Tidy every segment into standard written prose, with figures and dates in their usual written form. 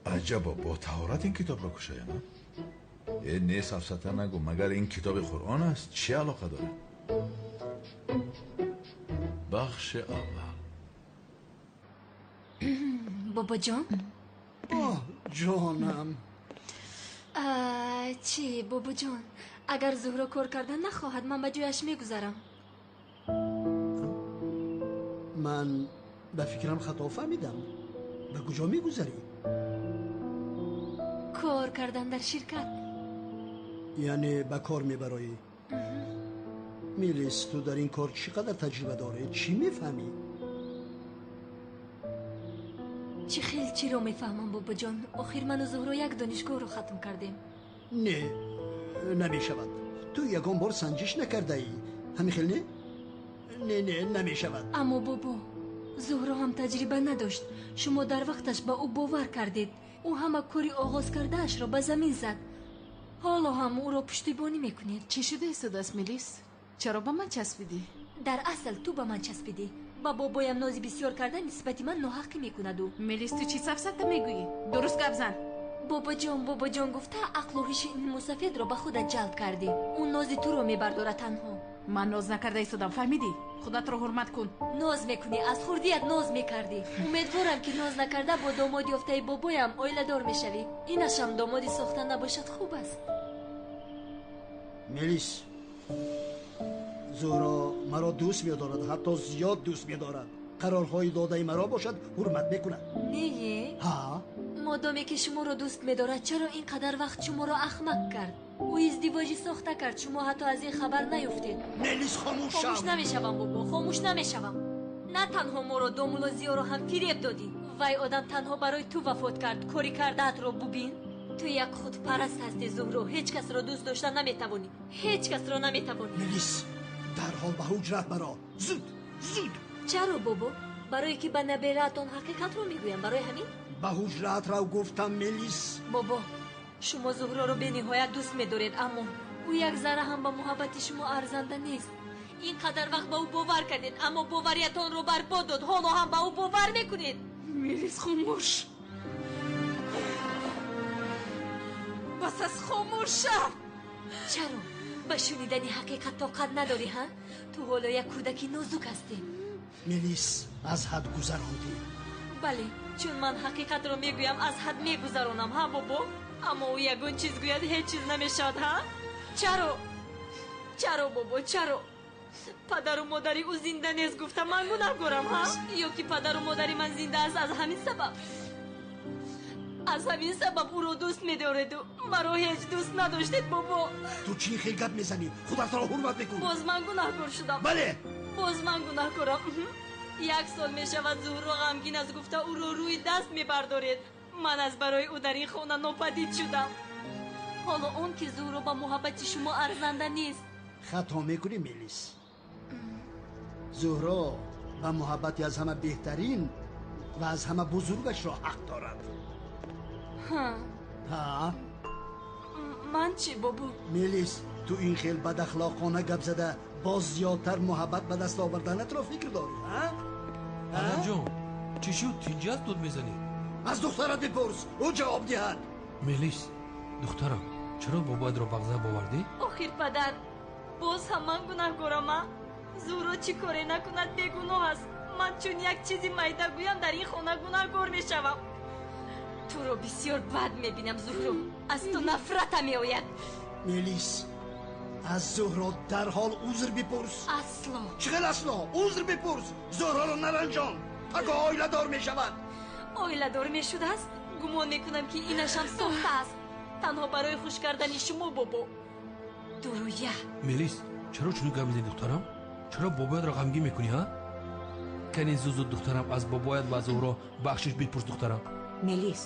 Аҷабо, бо таҳорат ин китобро кушоям? Э, не, сафсата нагӯ, магар ин китоби Қуръон аст? Чӣ алоқа дорад? Бахши аввал. Бобоҷон? Оҳ, ҷонам. Чӣ, бобоҷон, агар Зуҳро кор кардан нахоҳад, ман ба ҷояш мегузарам. Ман ба фикрам хато фаҳмидам. Ба куҷо мегузарӣ? Кор кардан дар ширкат. Яъне ба кор мебароӣ? Мелис, ту дар ин кор чӣ қадар таҷриба дорӣ? Чӣ мефаҳмӣ? Чӣ хел чиро мефаҳмам, бобоҷон? Охир ману Зуҳро як донишгоҳро хатм кардем. Не, намешавад. Ту ягон бор санҷиш накардаӣ. Ҳамин хел не? Не, не, намешавад. Аммо бобо, Зуҳро ҳам таҷриба надошт. Шумо дар вақташ ба ӯ бовар кардед. Ӯ ҳама кори оғоз кардаашро ба замин зад. Ҳоло ҳам ӯро пуштибонӣ мекунед. Чӣ шуда истодааст, Мелис? Чаро ба ман часпидӣ? Дар асл ту ба ман часпидӣ. Ба бобоям нози бисёр карда нисбати ман ноҳаққӣ мекунад ӯ. Мелис, ту чӣ сафсата мегӯӣ? Дуруст гап зан. Бобоҷон, бобоҷон гуфта ақлу ҳуши ин мусафедро ба худат ҷалб кардӣ. Ӯ нози туро мебардорад танҳо. Ман ноз накарда истодам, фаҳмидӣ? Худатро ҳурмат кун. Ноз мекунӣ, аз хурдият ноз мекардӣ. Умедворам, ки ноз накарда бо домоди ёфтаи бобоям оиладор мешавӣ. Инашам домоди сохта набошад хуб аст. Мелис, Зуҳро маро дӯст медорад, ҳатто зиёд дӯст медорад. Қарорҳои додаи маро бошад ҳурмат мекунад. Не? Ҳа. Модоме ки шуморо дӯст медорад, чаро ин қадар вақт шуморо ахмақ кард? Ӯ издивоҷи сохта кард, шумо ҳатто аз ин хабар наёфтед. Мелис, хомӯш шав. Хомӯш намешавам, бобо, хомӯш намешавам. На танҳо моро, домулло Зиёро ҳам фиреб додӣ. Вай одам танҳо барои ту вафот кард. Кори кардаатро бубин. Ту як худпараст ҳастӣ, Зуҳро. Ҳеҷ касро дӯст дошта наметавонӣ. Ҳеҷ касро наметавонӣ. Мелис, дарҳол ба ҳуҷрат маро. Зуд, зуд. Чаро, бобо? Барое ки ба набераатон ҳақиқатро мегӯям, барои ҳамин? Ба ҳуҷраат рав гуфтам, Мелис. Бобо, шумо Зуҳроро бениҳоят дӯст медоред, аммо ӯ як зарра ҳам ба муҳаббати шумо арзанда нест. Ин қадар вақт ба ӯ бовар кардед, аммо бовариятонро барбод дод. Ҳоло ҳам ба ӯ бовар мекунед. Мелис, хомӯш. Бас аз хомӯш шав. Чаро? Ба шунидани ҳақиқат тоқат надорӣ, ҳа? Ту ҳоло як кӯдаки нозук ҳастӣ. Мелис, аз ҳад гузарондӣ. Бале, чун ман ҳақиқатро мегӯям, аз ҳад мегузаронам, ҳа, бобо? Аммо ӯ ягон чиз гӯяд, ҳеҷ чиз намешавад, ҳа? Чаро? Чаро, бобо, чаро? Падару модари ӯ зинда нест гуфта ман гунаҳкорам, ҳа? Ё ки падару модари ман зинда аст аз ҳамин сабаб? Аз ҳамин сабаб ӯро дӯст медореду маро ҳеҷ дӯст надоштед, бобо. Ту чӣ хел гап мезанӣ? Худатро ҳурмат мекун. Боз ман гунаҳкор шудам. Бале. Боз ман гунаҳкорам. Як сол мешавад Зуҳро ғамгин аст гуфта ӯро рӯи даст мебардоред. Ман аз барои ӯ дар ин хона нопадид шудам. Ҳоло он ки Зуҳро ба муҳаббати шумо арзанда нест. Хато мекунӣ, Мелис. Зуҳро ба муҳаббати аз ҳама беҳтарин ва аз ҳама бузургашро ҳақ дорад. Ҳа? Ман чӣ, бобо? Мелис, ту ин хел бадахлоқона гап зада боз зиёдтар муҳаббат ба даст оварданатро фикр дорӣ, ҳа? Падарҷон, чӣ шуд? Тинҷаст дуд мезанӣ? Аз духтарат бипурс, ӯ ҷавоб диҳад. Мелис, духтарам, чаро бобоятро ба ғазаб овардӣ? Охир падар, боз ҳам ман гунаҳкорам, а? Зуҳро чӣ коре накунад бегуноҳ аст. Ман чун як чизи майда гӯям дар ин хона гунаҳкор мешавам. Туро бисёр бад мебинам, Зуҳро. Аз ту нафратам меояд. Мелис, аз Зуҳро дарҳол узр бипурс. Асло. Чӣ хел асло? Узр бипурс. Зуҳроро наранҷон. Пагоҳ оиладор мешавад. Оиладор мешудааст? Гумон мекунам, ки инашам сохта аст. Танҳо барои хуш кардани шумо, бобо. Дурӯя. Мелис, чаро чунин гап мезанӣ, духтарам? Чаро бобоятро ғамгин мекунӣ, ҳа? Кани зуд зуд, духтарам, аз бобоят ва Зуҳро бахшиш бипурс, духтарам. Мелис,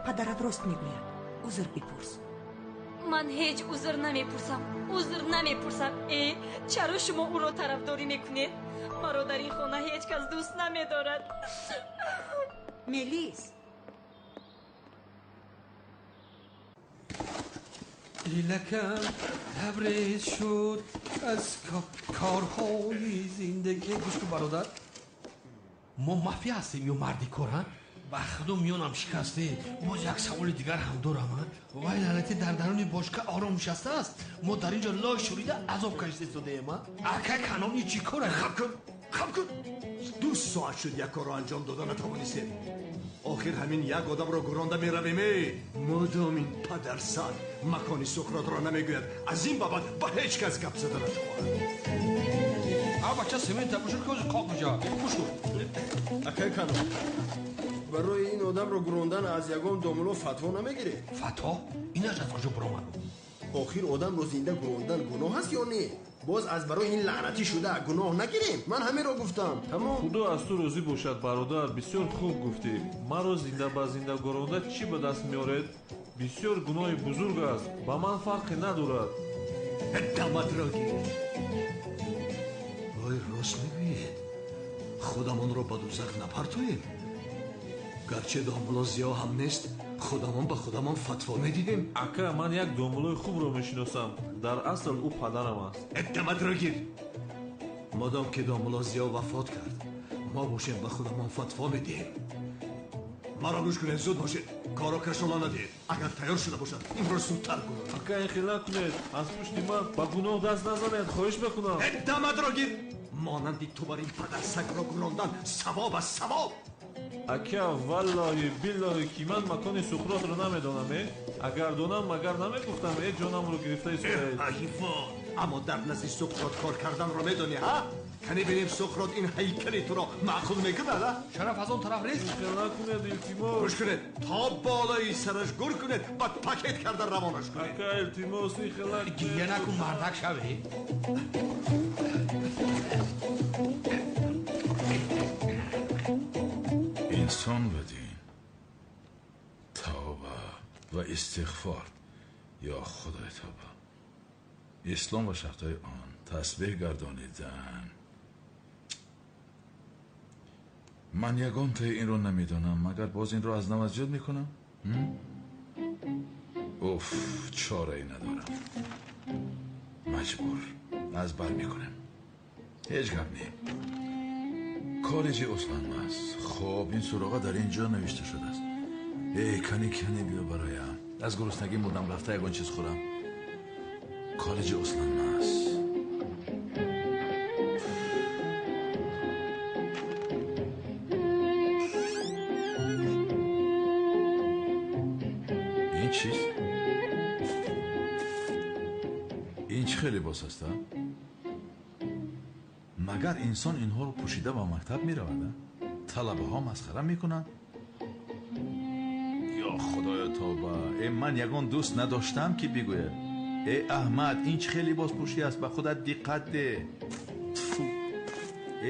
падарат рост мегӯяд. Узр бипурс. Ман ҳеҷ узр намепурсам. Узр намепурсам. Э, чаро шумо ӯро тарафдорӣ мекунед? Маро дар ин хона ҳеҷ кас дӯст намедорад. Мелис. Дилакам лабрез шуд аз корҳои зиндагӣ. Гӯш кун бародар, мо мафия ҳастем ё марди кор, ҳа? Ба худо миёнам шикасте. Боз як саволи дигар ҳам дорам, ҳа? Вай лаънатӣ дар даруни бошка ором нишастааст. Мо дар ин ҷо лой шӯрида азоб кашида истодаем, ҳа? Акай Канон ин чӣ кор аст? Хаб кун, хаб кун. 2 соат шуд як корро анҷом дода натавонистем. Охир ҳамин як одамро гуронда меравем. Модом ин падарсаг макони Суқротро намегӯяд, аз ин бабат ба ҳеҷ кас гап зада натавонад. А бача семента бушур ки ҳозир қоқ мешавад. Бушур. Акай Канон, барои ин одамро гурондан аз ягон домуло фатво намегиред? Фатво? Инаш аз куҷо баромад? Охир одамро зинда гурондан гуноҳ аст ё не? Боз аз барои ин лаънатӣ шуда гуноҳ нагирем. Ман ҳаминро гуфтам. Тамом. Худо аз ту розӣ бошад бародар, бисёр хуб гуфтӣ. Маро зинда ба зинда гуронда чӣ ба даст меоред? Бисёр гуноҳи бузург аст, ба ман фарқе надорад. Даматро гир. Ой, рост мегӯед, худамонро ба дӯзах напартоем. Гарчи домуло Зиё ҳам нест, худамон ба худамон фатво медиҳем. Ака, ман як домулои хубро мешиносам. Дар асл ӯ падарам аст. Даматро гир. Модом ки домуло Зиё вафот кард, мо бошем ба худамон фатво медиҳем. Маро гӯш кунед, зуд бошед, корро кашола надиҳед. Агар тайёр шуда бошад, инро зудтар кунед. Ака, ин хел накунед. Аз пушти ман ба гуноҳ даст назанед, хоҳиш мекунам. Даматро гир. Монанди ту бар ин падарсагро гурондан савоб аст, савоб. Ака, валлоҳи биллоҳи ки ман макони Суқротро намедонам. Агар донам, магар намегуфтам ҷонамро гирифта истодаед. Ҳайвон, аммо дар назди Суқрот кор карданро медонӣ, ҳа? Кани бинем Суқрот ин ҳайкали туро маъқул мекунад, а? Шараф аз он тараф рест. Хел накунед, илтимос. Гӯш кунед, то болои сараш гур кунед, баъд пакет карда равонаш кунед. Ака, илтимос, ин хел накунед. Гиря накун, мардак шавӣ. Инсон ва дин, тавба ва истиғфор, ё Худои тавба, ислом ва шартҳои он, тасбеҳ гардонидан. Ман ягонтаи инро намедонам, магар боз инро аз нав аз ёд мекунам? Уф, чорае надорам, маҷбур аз бар мекунам. Ҳеҷ гап не. Коллеҷи Усланмас. Хоб, ин суроға дар ин ҷо навишта шудааст. Эй, кани кани биё бароям. Аз гуруснагӣ мурдам, рафта ягон чиз хӯрам. Коллеҷи Усланмас. Ин чист? Ин чӣ хел либос аст, а? Магар инсон инҳоро пӯшида ба мактаб меравад? Талабаҳо масхара мекунанд? Ё Худоё тавба! Э, ман ягон дӯст надоштам ки бигӯяд: э Аҳмад, ин чӣ хел либоспӯшӣ аст, ба худат диққат деҳ. Тфу!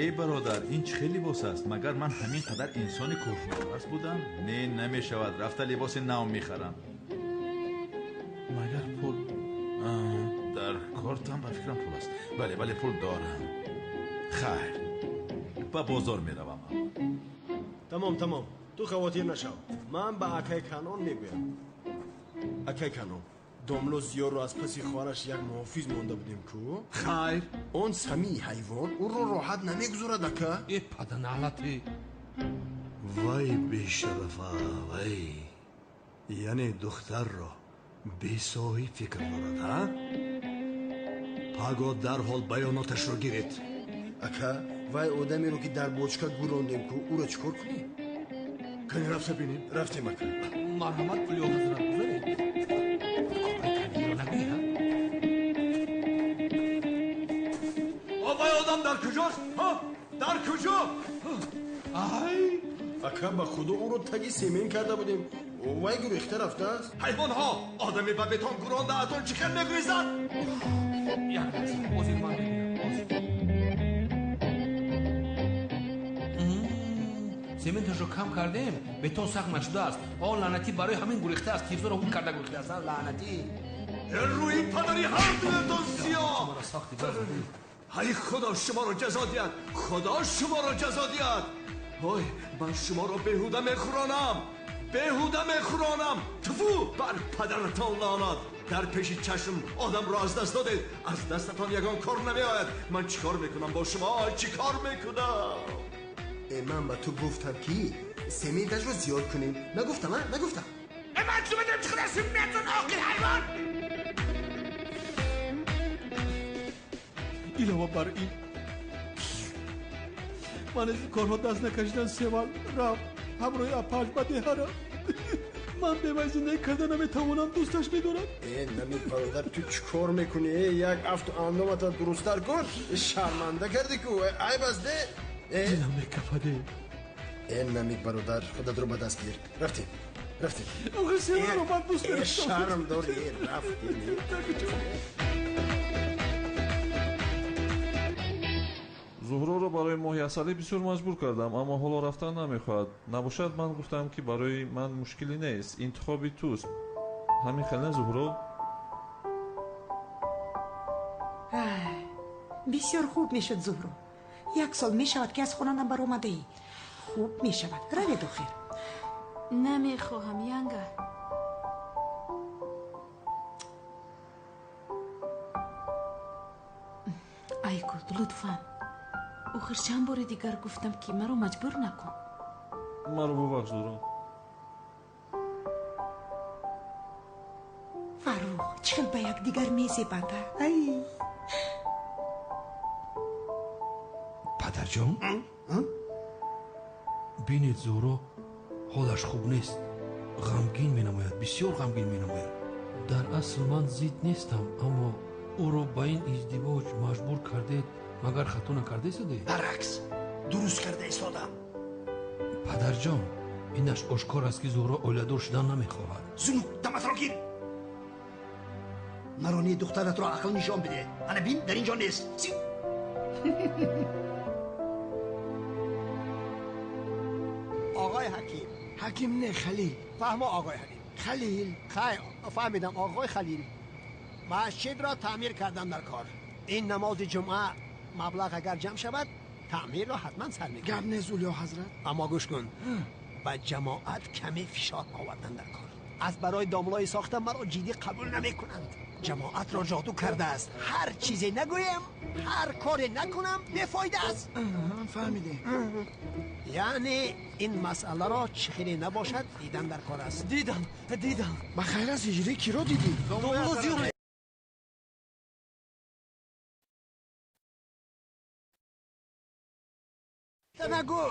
Эй бародар, ин чӣ хел либос аст? Магар ман ҳамин қадар инсони кӯҳнапараст будам? Не, намешавад, рафта либоси нав мехарам. Магар пул дар кортам, ба фикрам пул аст. Бале, бале, пул дорам. Хайр, ба бозор меравам. Тамом, тамом, ту хавотир нашав. Ман ба акай Канон мегӯям. Акай Канон, домло Зиёрро аз паси хоҳараш як муҳофиз монда будем ку? Хайр, он самии ҳайвон ӯро роҳат намегузорад, ака. Э, паданалате. Вай бешарафа, вай. Яъне духтарро бесоҳиб фикр дорад, ҳа? Паго дарҳол баёноташро гиред. Ака, вай одамеро ки дар бочка гурондем ку, ӯро чӣ кор кунем? Кани рафта бинем. Рафтем, ака. Марҳамат, пули ҳазрат гузаред. Корҳои кадиро нагӯй, ҳа? Вай одам дар куҷост? Ҳа? Дар куҷо? Ай! Ака, ба худо ӯро таги семен карда будем. Вай гурехта рафтааст. Ҳайвонҳо! Одаме ба бетон гурондаатон чӣ хел мегурезад? Як лаҳза, ҳозир ман мебинам. Ҳозир. Сементашро кам кардем, бетон сахт нашудааст. Он лаънатӣ барои ҳамин гурехтааст, тирзоро ҳук карда гурехтааст. Лаънатӣ. Рӯи падари ҳар дуятон сиёҳ. Маро сахти базадӣ. Ҳай, Худо шуморо ҷазо диҳад, Худо шуморо ҷазо диҳад. Ой, ман шуморо беҳуда мехӯронам. Беҳуда мехӯронам. Тфу, бар падаратон лаънат. Дар пеши чашм одамро аз даст додед. Аз дастатон ягон кор намеояд. Ман чӣ кор мекунам бо шумо? Чӣ кор мекунам? Ман ба ту гуфтам, ки сементашро зиёд кунем. Нагуфтам, а? Нагуфтам. Ман ту медонам чӣ қадар сементон, оқил ҳайвон. Илова бар ин, ман аз ин корҳо даст накашидан Севал рафт ҳамроҳи апааш ба деҳа рафт. Ман бевай зиндагӣ карда наметавонам, дӯсташ медорам. Э, Намик бародар, ту чӣ кор мекунӣ? Як афту андомата дурусттар кун. Шарманда кардӣ ку, айб аст де. Дилам мекафаде. Э, Намик бародар, худатро ба даст гир. Рафтем, рафтем. Охир Севалро ман дӯст медоштам. Шарм дорӣ, рафтем. Зуҳроро барои моҳи асалӣ бисёр маҷбур кардам, аммо ҳоло рафтан намехоҳад. Набошад, ман гуфтам, ки барои ман мушкиле нест, интихоби туст. Ҳамин хел не, Зуҳро? Бисёр хуб мешуд, Зуҳро. Як сол мешавад, ки аз хона набаромадаӣ. Хуб мешавад, равед охир. Намехоҳам, янга. Айгул, лутфан. Охир чанд бори дигар гуфтам, ки маро маҷбур накун. Маро бубахш, Зуҳро. Фаррух, чӣ хел ба якдигар мезебанд, ай! Падарҷон, бинед, Зуҳро ҳолаш хуб нест, ғамгин менамояд, бисёр ғамгин менамояд. Дар асл ман зид нестам, аммо ӯро ба ин издивоҷ маҷбур кардед, магар хато накардаистодед? Баръакс, дуруст карда истодам. Падарҷон, инаш ошкор аст, ки Зуҳро оиладор шудан намехоҳад. Зунук, даматро гир. Маро не, духтаратро ақл нишон биде. Ана бин, дар ин ҷо нест. آقای حکیم. حکیم نه، خلیل. فهمو آقای حکیم. خلیل. خیر، فهمیدم آقای خلیل. مسجد را تعمیر کردم در کار. این نماز جمعه مبلغ اگر جمع شود تعمیر را حتما سر میکنم. گپ نیست اولیا حضرت. اما گوش کن، به جماعت کمی فشار آوردن در کار. از برای داملای ساختم مرا جدی قبول نمیکنند. جماعت را جادو کرده است. هر چیزی نگویم، هر کاری نکنم بی‌فایده است. فهمیدیم. یعنی این مسئله را چه خیلی نباشد دیدن در کار است. دیدم، دیدم. بخیر از هجری کی رو دیدی؟ داملا زیاد. نگو،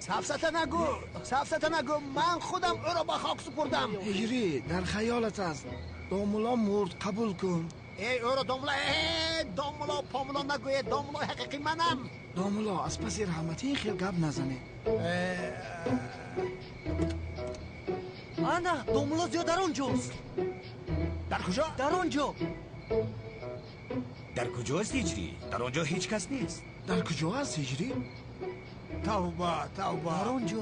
سفسطه نگو، سفسطه نگو. من خودم او را به خاک سپردم. هجری در خیالت است. داملا مرد، قبول کن. ای او را داملا، ای داملا پاملا نگوی، داملا حقیقی منم. داملا از پس رحمتی خیلی گپ نزنه. انا داملا زیاد در آنجاست. در کجا؟ در آنجا. در کجاست هجری؟ در آنجا هیچ کس نیست. در کجا است هجری؟ توبه، توبه،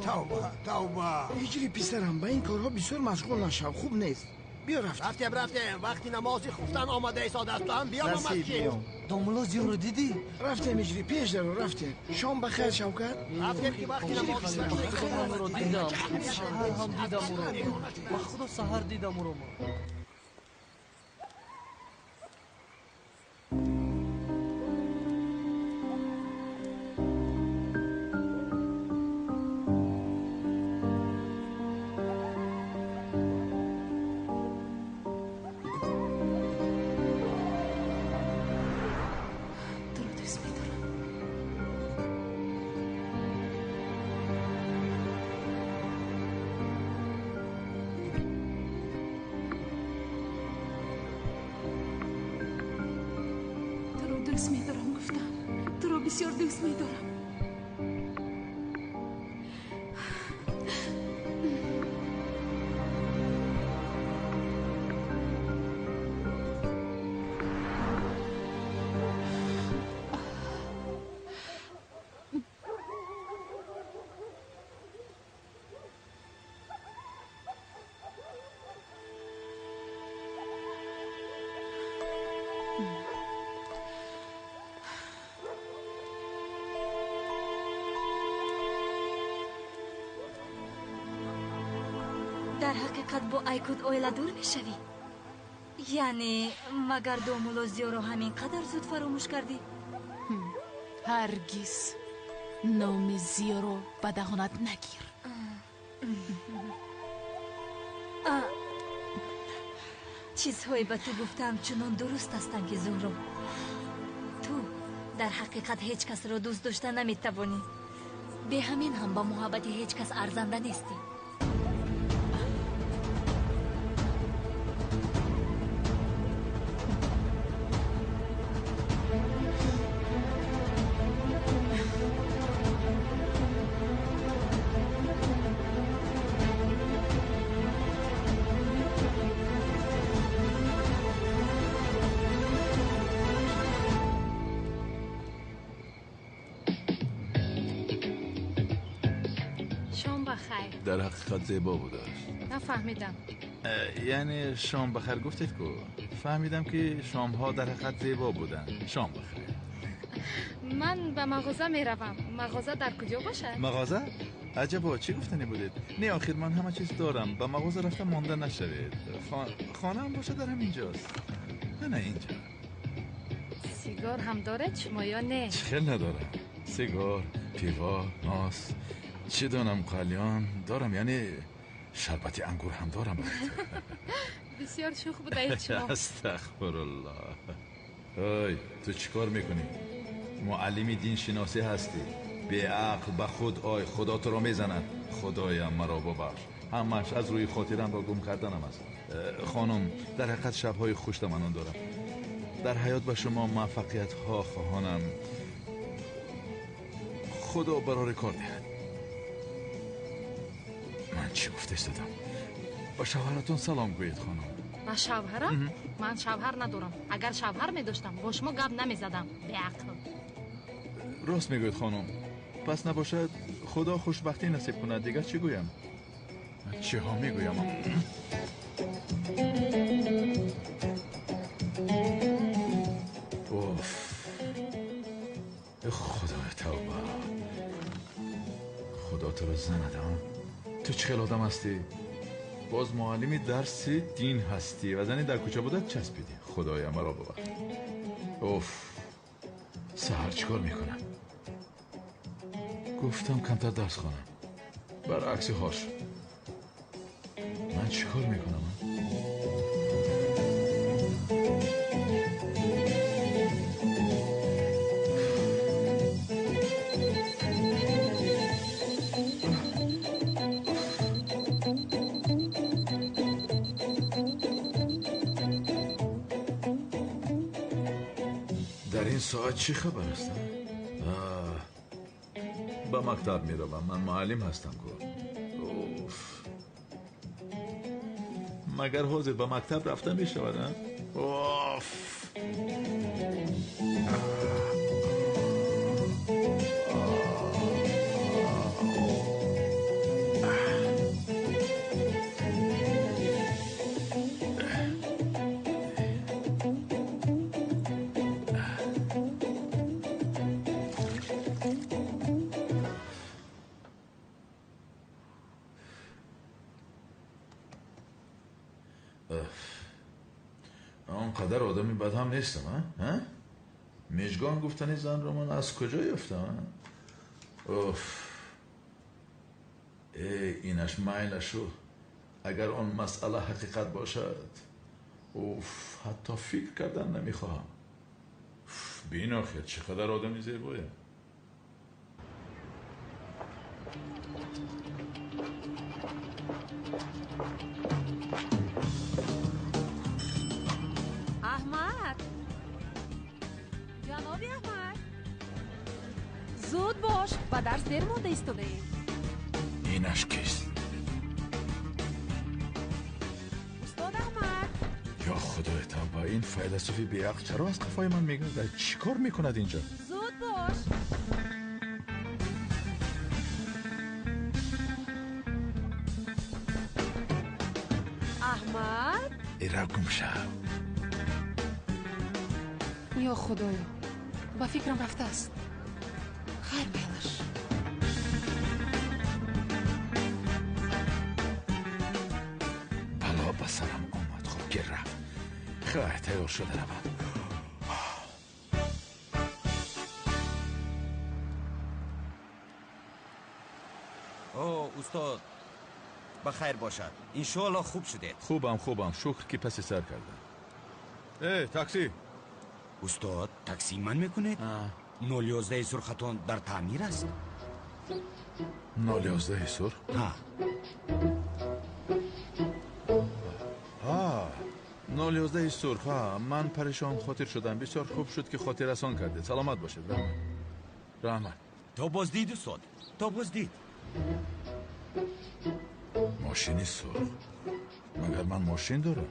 توبه، توبه. هجری پسرم، به این کارها بسیار مشغول نشو، خوب نیست. بیا رفتیم. رفتیم، رفتیم. وقتی نمازی خفتن آماده ایستاده است، تو هم بیا با مسجد. داملا زیاد رو دیدی؟ رفتیم هجری، پیش در رفتیم. شام بخیر شوکت. رفتیم که وقتی نمازی خفتن رو دیدم. سحر هم دیدم او رو. با خدا سحر دیدم او رو. Дӯст медорам, гуфтам. Туро бисёр дӯст медорам. Дар ҳақиқат бо Айкут оиладор мешавӣ? Яъне магар домулло Зиёро ҳамин қадар зуд фаромӯш кардӣ? Ҳаргиз номи Зиёро ба даҳонат нагир. Чизҳое ба ту гуфтаам чунон дуруст ҳастанд ки Зуҳро, ту дар ҳақиқат ҳеҷ касро дӯст дошта наметавонӣ. Бе ҳамин ҳам ба муҳаббати ҳеҷ кас арзанда нестӣ. Дар ҳақиқат зебо будааст. Нафаҳмидам. Яъне шом бахайр гуфтед ку? Фаҳмидам ки шомҳо дар ҳақиқат зебо буданд. Шом бахайр. Ман ба мағоза меравам. Мағоза дар куҷо бошад? Мағоза? Аҷабо, чӣ гуфтанӣ будед? Не, охир ман ҳама чиз дорам. Ба мағоза рафта монда нашавед. Хонаам бошад дар ҳамин ҷост. Ана инҷо. Сигор ҳам доред шумо ё не? Чӣ хел надорам. Сигор, пиво, нос, чӣ донам, қалён дорам, яъне шарбати ангур ҳам дорам. Бисёр шӯх будаед шумо. Астағфируллоҳ. Ой, ту чӣ кор мекунӣ? Муаллими диншиносӣ ҳастӣ. Беақл ба худ ой, худо туро мезанад. Худоям маро бубахш. Ҳамаш аз рӯи хотирамро гум карданам аст. Хонум, дар ҳақиқат шабҳои хуш таманно дорам. Дар ҳаёт ба шумо муваффақиятҳо хоҳонам. Худо барори кор диҳад. Ман чӣ гуфта истодам? Ба шавҳаратон салом гӯед, хонум. Ба шавҳарам? Ман шавҳар надорам. Агар шавҳар медоштам, бо шумо гап намезадам. Беақл. Рост мегӯед, хонум. Пас набошад, худо хушбахтӣ насиб кунад. Дигар чӣ гӯям? Ман чиҳо мегӯям? Оф, худои тавба, худо туро занад. Ту чӣ хел одам ҳастӣ? Боз муаллими дарси дин ҳастӣ ва зани дар кӯча будат часпидӣ. Худоя маро бубахш. Оф, саҳар чӣ кор мекунам? Гуфтам камтар дарс хонам. Баръакси ҳош. Ман чӣ кор мекунам? Дар ин соат чӣ хабар аст? Ба мактаб меравам. Ман муаллим ҳастам ку. Уф, магар ҳозир ба мактаб рафта мешавад? Оф, он қадар одами бад ҳам нестам. Мижгон гуфтани занро ман аз куҷо ёфтам? Оф, э, инаш майлашу. Агар он масъала ҳақиқат бошад, уф, ҳатто фикр кардан намехоҳам. Бин охир, чӣ қадар одами зебоям. Аҳмад, ҷаноби Аҳмад, зуд бош, ба дарс дер монда истодаем. Инаш кист? Устод Аҳмад. Ё худои тавба, ин файласуфи беақл чаро аз қафои ман мегардад? Чӣ кор мекунад инҷо? Зуд бош. Аҳмад. Ира гум шав. Ё худоё, ба фикрам рафтааст. Хайр мелаш. ба сарам омад. Хуб ки рафт. Хайр, тайёр шуда равам. О, устод, ба хайр бошад. Иншоалло хуб шудед. Хубам, хубам. Шукр ки паси сар кардам. Э, такси! Устод, такси ман мекунед? 011 сурхатон дар таъмир аст? 011 сурх? Ҳа. Ҳа, 011 сурх. Ҳа, ман парешон хотир шудам. Бисёр хуб шуд ки хотиррасон кардед. Саломат бошед. Раҳмат. Раҳмат. То боздид, устод. То боздид. Мошини сурх. Магар ман мошин дорам?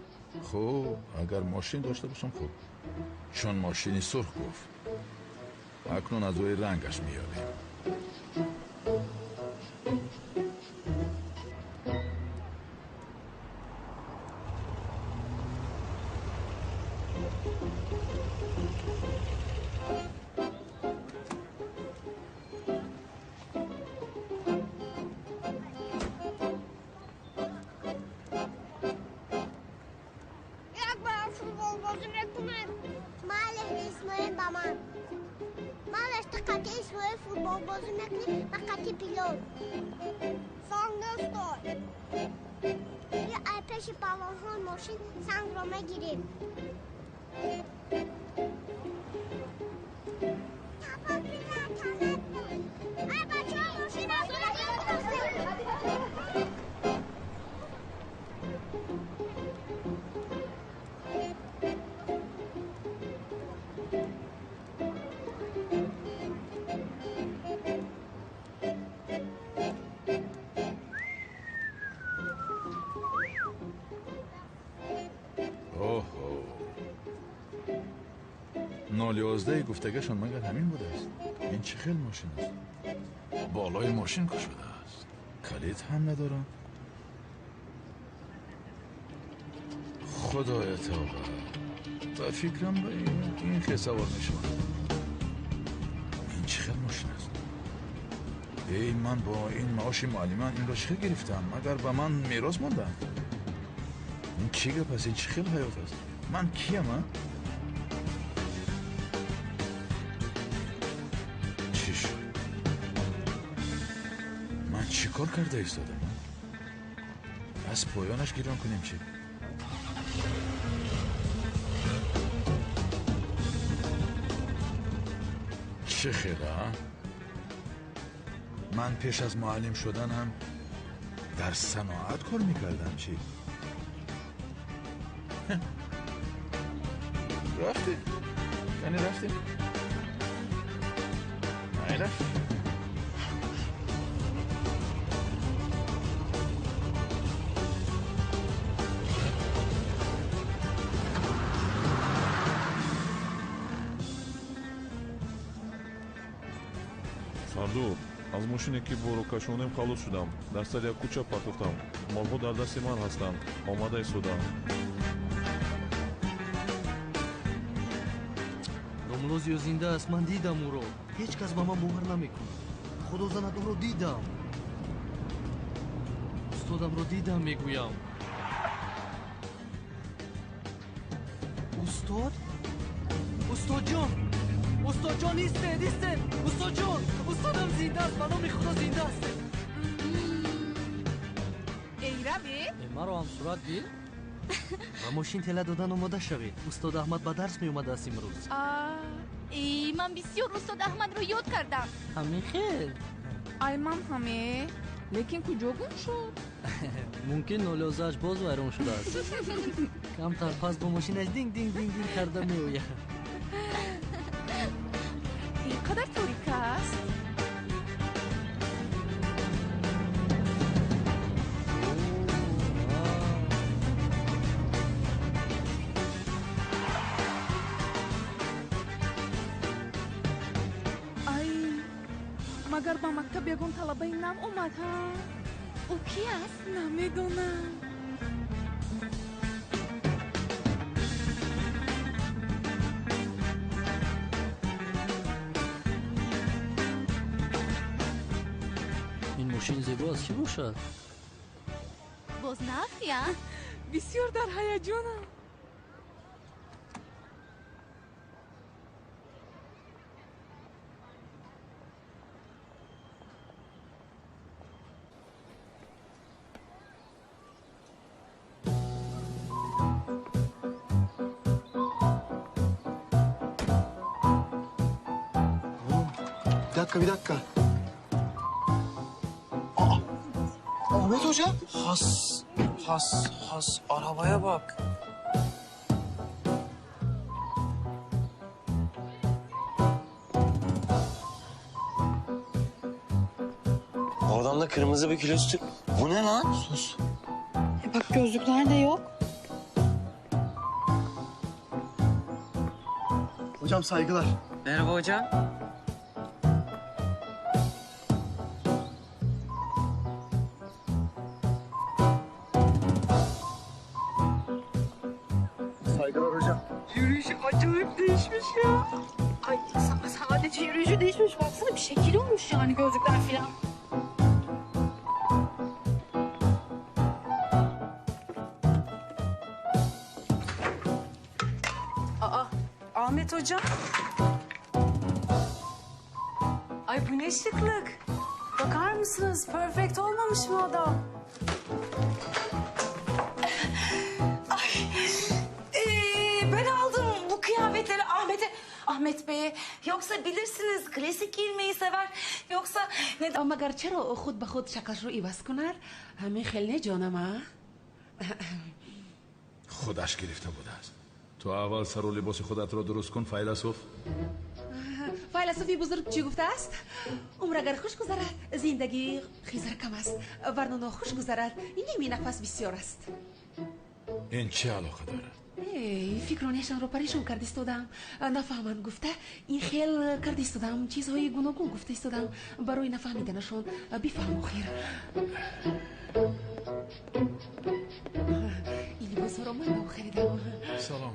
Хуб, агар мошин дошта бошам хуб. Чун мошини сурх гуфт. Акнун аз рӯи рангаш меёбем. Як бор футбол бозӣ мекунем. Майли, Исмоил ба ман. Малеш, ту қатъи Исмоил футбол бозӣ мекунӣ, ма қатъи Билол. Санг дӯстой. Ё ай пеши палонҳои мошин сангро мегирем. Ай бачаҳо, мошин аст! Оҳо, 011 гуфтагашон магар ҳамин будааст? Ин чӣ хел мошин аст? Болои мошин кушодааст. Калид ҳам надорам. Худоя тавба. Ба фикрам ба ин хел савор мешавам. Ин чӣ хел мошин аст? Эй, ман бо ин маоши муаллиман инро чӣ хел гирифтам? Магар ба ман мерос мондам? Ин чӣ гап аст? Ин чӣ хел ҳаёт аст? Ман киям, а? Чӣ шуд? Ман чӣ кор карда истодам? Аз поёнаш гирён кунем чӣ? Чӣ хел, а? Ман пеш аз муаллим шуданам дар саноат кор мекардам, чӣ? Рафтем. Яъне рафтем. Майла. Сардор, аз мошине ки боро кашонем халос шудам. Дар сари як кӯча партофтам. Молҳо дар дасти ман ҳастанд. Омада истодам. Домулло Зиё зинда аст. Ман дидам ӯро. Ҳеҷ кас ба ман бовар намекунад. Худо занад, ӯро дидам. Устодамро дидам, мегӯям. Устод? Устодҷон! Устодҷон, истед, истед! Устодҷон! Устодам зинда аст, ба номи Худо зинда аст. Эй, раве? Маро ҳам сурат гир. Ба мошин тела додан омода шавед. Устод Аҳмад ба дарс меомадааст имрӯз. Эй, ман бисёр устод Аҳмадро ёд кардам. Ҳамин хел. Ай, ман ҳаме. Лекин куҷо гум шуд? Мумкин нолёзааш боз вайрон шудааст. Камтар пас бо мошинаш динг динг динг динг карда меояд. Ин қадар торик аст. Ай, магар ба мактаб ягон талабаи нав омад, ҳа? Ӯ ки аст? Намедонам. Ин мошин зебо аст, чӣ бошад? Боз нав, я? Бисёр дар ҳаяҷонам. Bir dakika, bir dakika. Aa, Ahmet Hoca. Has, has, has. Arabaya bak. Oradan da kırmızı bir külüstür. Bu ne lan? Sus. Bak gözlükler de yok. Hocam saygılar. Merhaba hocam. Saygılar hocam. Yürüyüşü acayip değişmiş ya. Ay sadece yürüyüşü değişmiş. Baksana bir şekil olmuş yani gözlükler falan. Aa, Ahmet Hocam. Ay bu ne şıklık. Bakar mısınız? Perfect olmamış mı adam? Ay ben aldım bu kıyafetleri Ahmet'e. Ahmet Bey'e. Yoksa bilirsiniz klasik giyinmeyi sever. Yoksa neden? Магар чаро худ ба худ шаклашро иваз кунад? Ҳамин хел не ҷонам, а? Худаш гирифта будааст. Ту аввал сару либоси худатро дуруст кун, файласуф. Файласуфи бузург чӣ гуфтааст? Умр агар хуш гузарад, зиндагӣ хизр кам аст. Варно нохуш гузарад, ними нафас бисёр аст. Ин чӣ алоқа дорад? Эй, фикронешонро парешон карда истодам. Нафаҳманд гуфта, ин хел карда истодам. Чизҳои гуногун гуфта истодам. Барои нафаҳмиданашон бифаҳм охир. Ин либосҳоро ман ба ӯ харидам. Салом.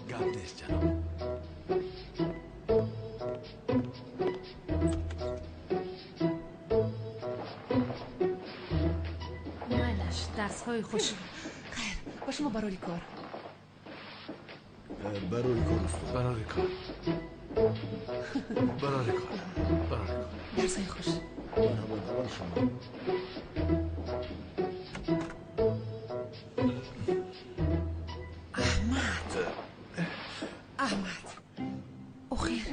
Гап нест, ҷаноб. Майлаш, дарсҳои хуш. Хайр, ба шумо барори кор. Барори кор, устод. Барори кор. Барори кор. Барори кор. Дарсҳои хуш. Марҳамат, аввал шумо. Аҳмад. Аҳмад. Охир,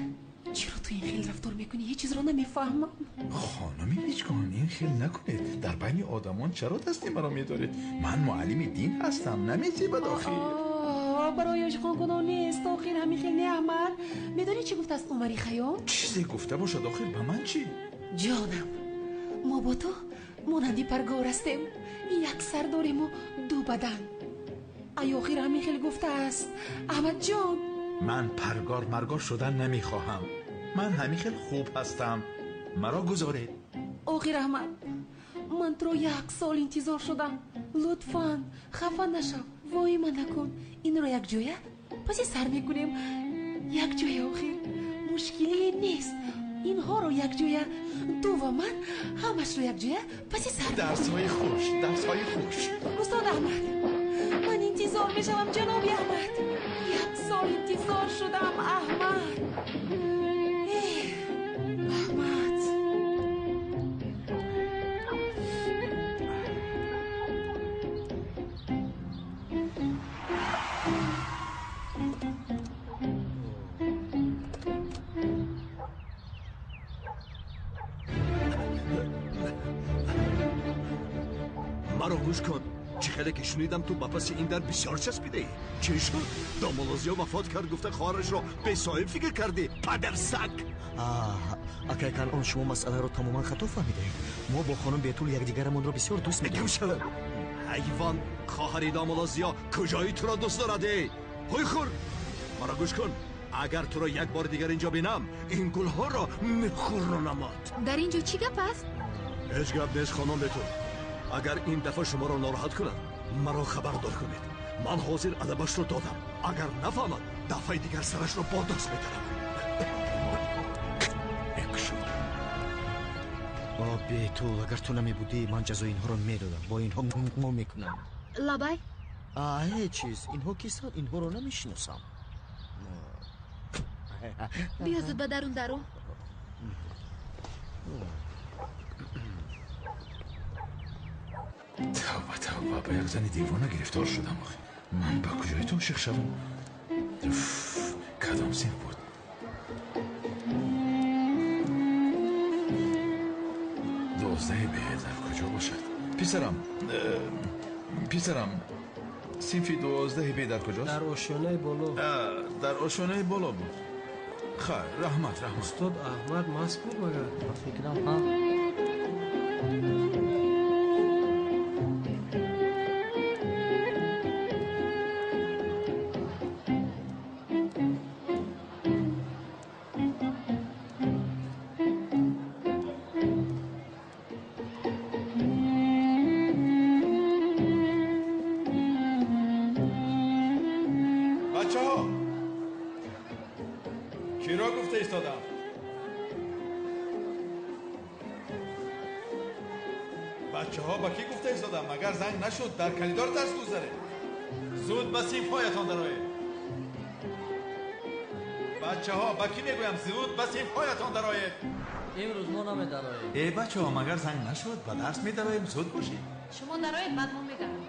чиро ту ин хел рафтор мекунӣ? Ҳеҷ чизро намефаҳмам. Хонуми Мичгон, ин хел накунед. Дар байни одамон чаро дасти маро медоред? Ман муаллими дин ҳастам, намезебад охир. Барои ошиқон нест, охир ҳамин хел не, Аҳмад. Медонӣ чӣ гуфтааст Умари Хайём? Чизе гуфта бошад охир, ба ман чӣ? Ҷонам, мо бо ту монанди паргор ҳастем. Як сар дориму ду бадан. Ай охир ҳамин хел гуфтааст. Аҳмадҷон. Ман паргор маргор шудан намехоҳам. Ман ҳамин хел хуб ҳастам. Маро гузоред. Охир Аҳмад, ман туро як сол интизор шудам. Лутфан, хафа нашав, воима накун. Инро якҷоя паси сар мекунем. Якҷоя охир. Мушкилие нест. Инҳоро якҷоя, ту ва ман ҳамашро якҷоя паси сар мекунем. Дарсҳои хуш, дарсҳои хуш. Устод Аҳмад, ман интизор мешавам, ҷаноби Аҳмад. Як сол интизор шудам, Аҳмад. Аҳмад. Маро гӯш кун. Чӣ хеле ки шунидам ту ба паси ин дар бисёр часпидаӣ. Чӣ шуд? Домулозиё вафот кард, гуфта хоҳарашро бесоҳиб фикр кардӣ. Падарсаг! Акай Канъон, шумо масъаларо тамоман хато фаҳмидаед. Мо бо хонум Бетул якдигарамонро бисёр дӯст медорем. Шавад. Ҳайвон, хоҳари домулло Зиё куҷои туро дӯст дорад? Эй ҳой хур, маро гӯш кун. Агар туро як бори дигар инҷо бинам, ин гулҳоро мехӯронамад. Дар инҷо чӣ гап аст? Ҳеҷ гап нест, хонум Бетул. Агар ин дафъа шуморо нороҳат кунад, маро хабардор кунед. Ман ҳозир адабашро додам. Агар нафаҳмад, дафъаи дигар сарашро бо даст метарам. О, Бетул, агар ту намебудӣ, ман ҷазои инҳоро медодам. Бо инҳо мо мекунам. Лабай? Ҳеҷ чиз. Инҳо кистанд? Инҳоро намешиносам. Биё зуд ба дарун даро. Тавба, тавба, ба як зани девона гирифтор шудам. Охи ман ба куҷои ту ошиқ шавам? Кадом синф буд? 12 б дар куҷо бошад? Писарам, писарам, синфи 12 б дар куҷост? Дар ошёнаи боло. Дар ошёнаи боло буд. Хайр, раҳмат, раҳмат. Устод Аҳмад маст буд магар? Фикрам, ҳа. Бачаҳо, киро гуфта истодам? Бачаҳо, ба кӣ гуфта истодам? Магар занг нашуд? Дар коридор дарс гузаред. Зуд ба синфҳоятон дароед. Бачаҳо, ба кӣ мегӯям? Зуд ба синфҳоятон дароед. Имрӯз мо намедароем. Э, бачаҳо, магар занг нашуд? Ба дарс медароем, зуд бошед. Шумо дароед, баъд мо медароем.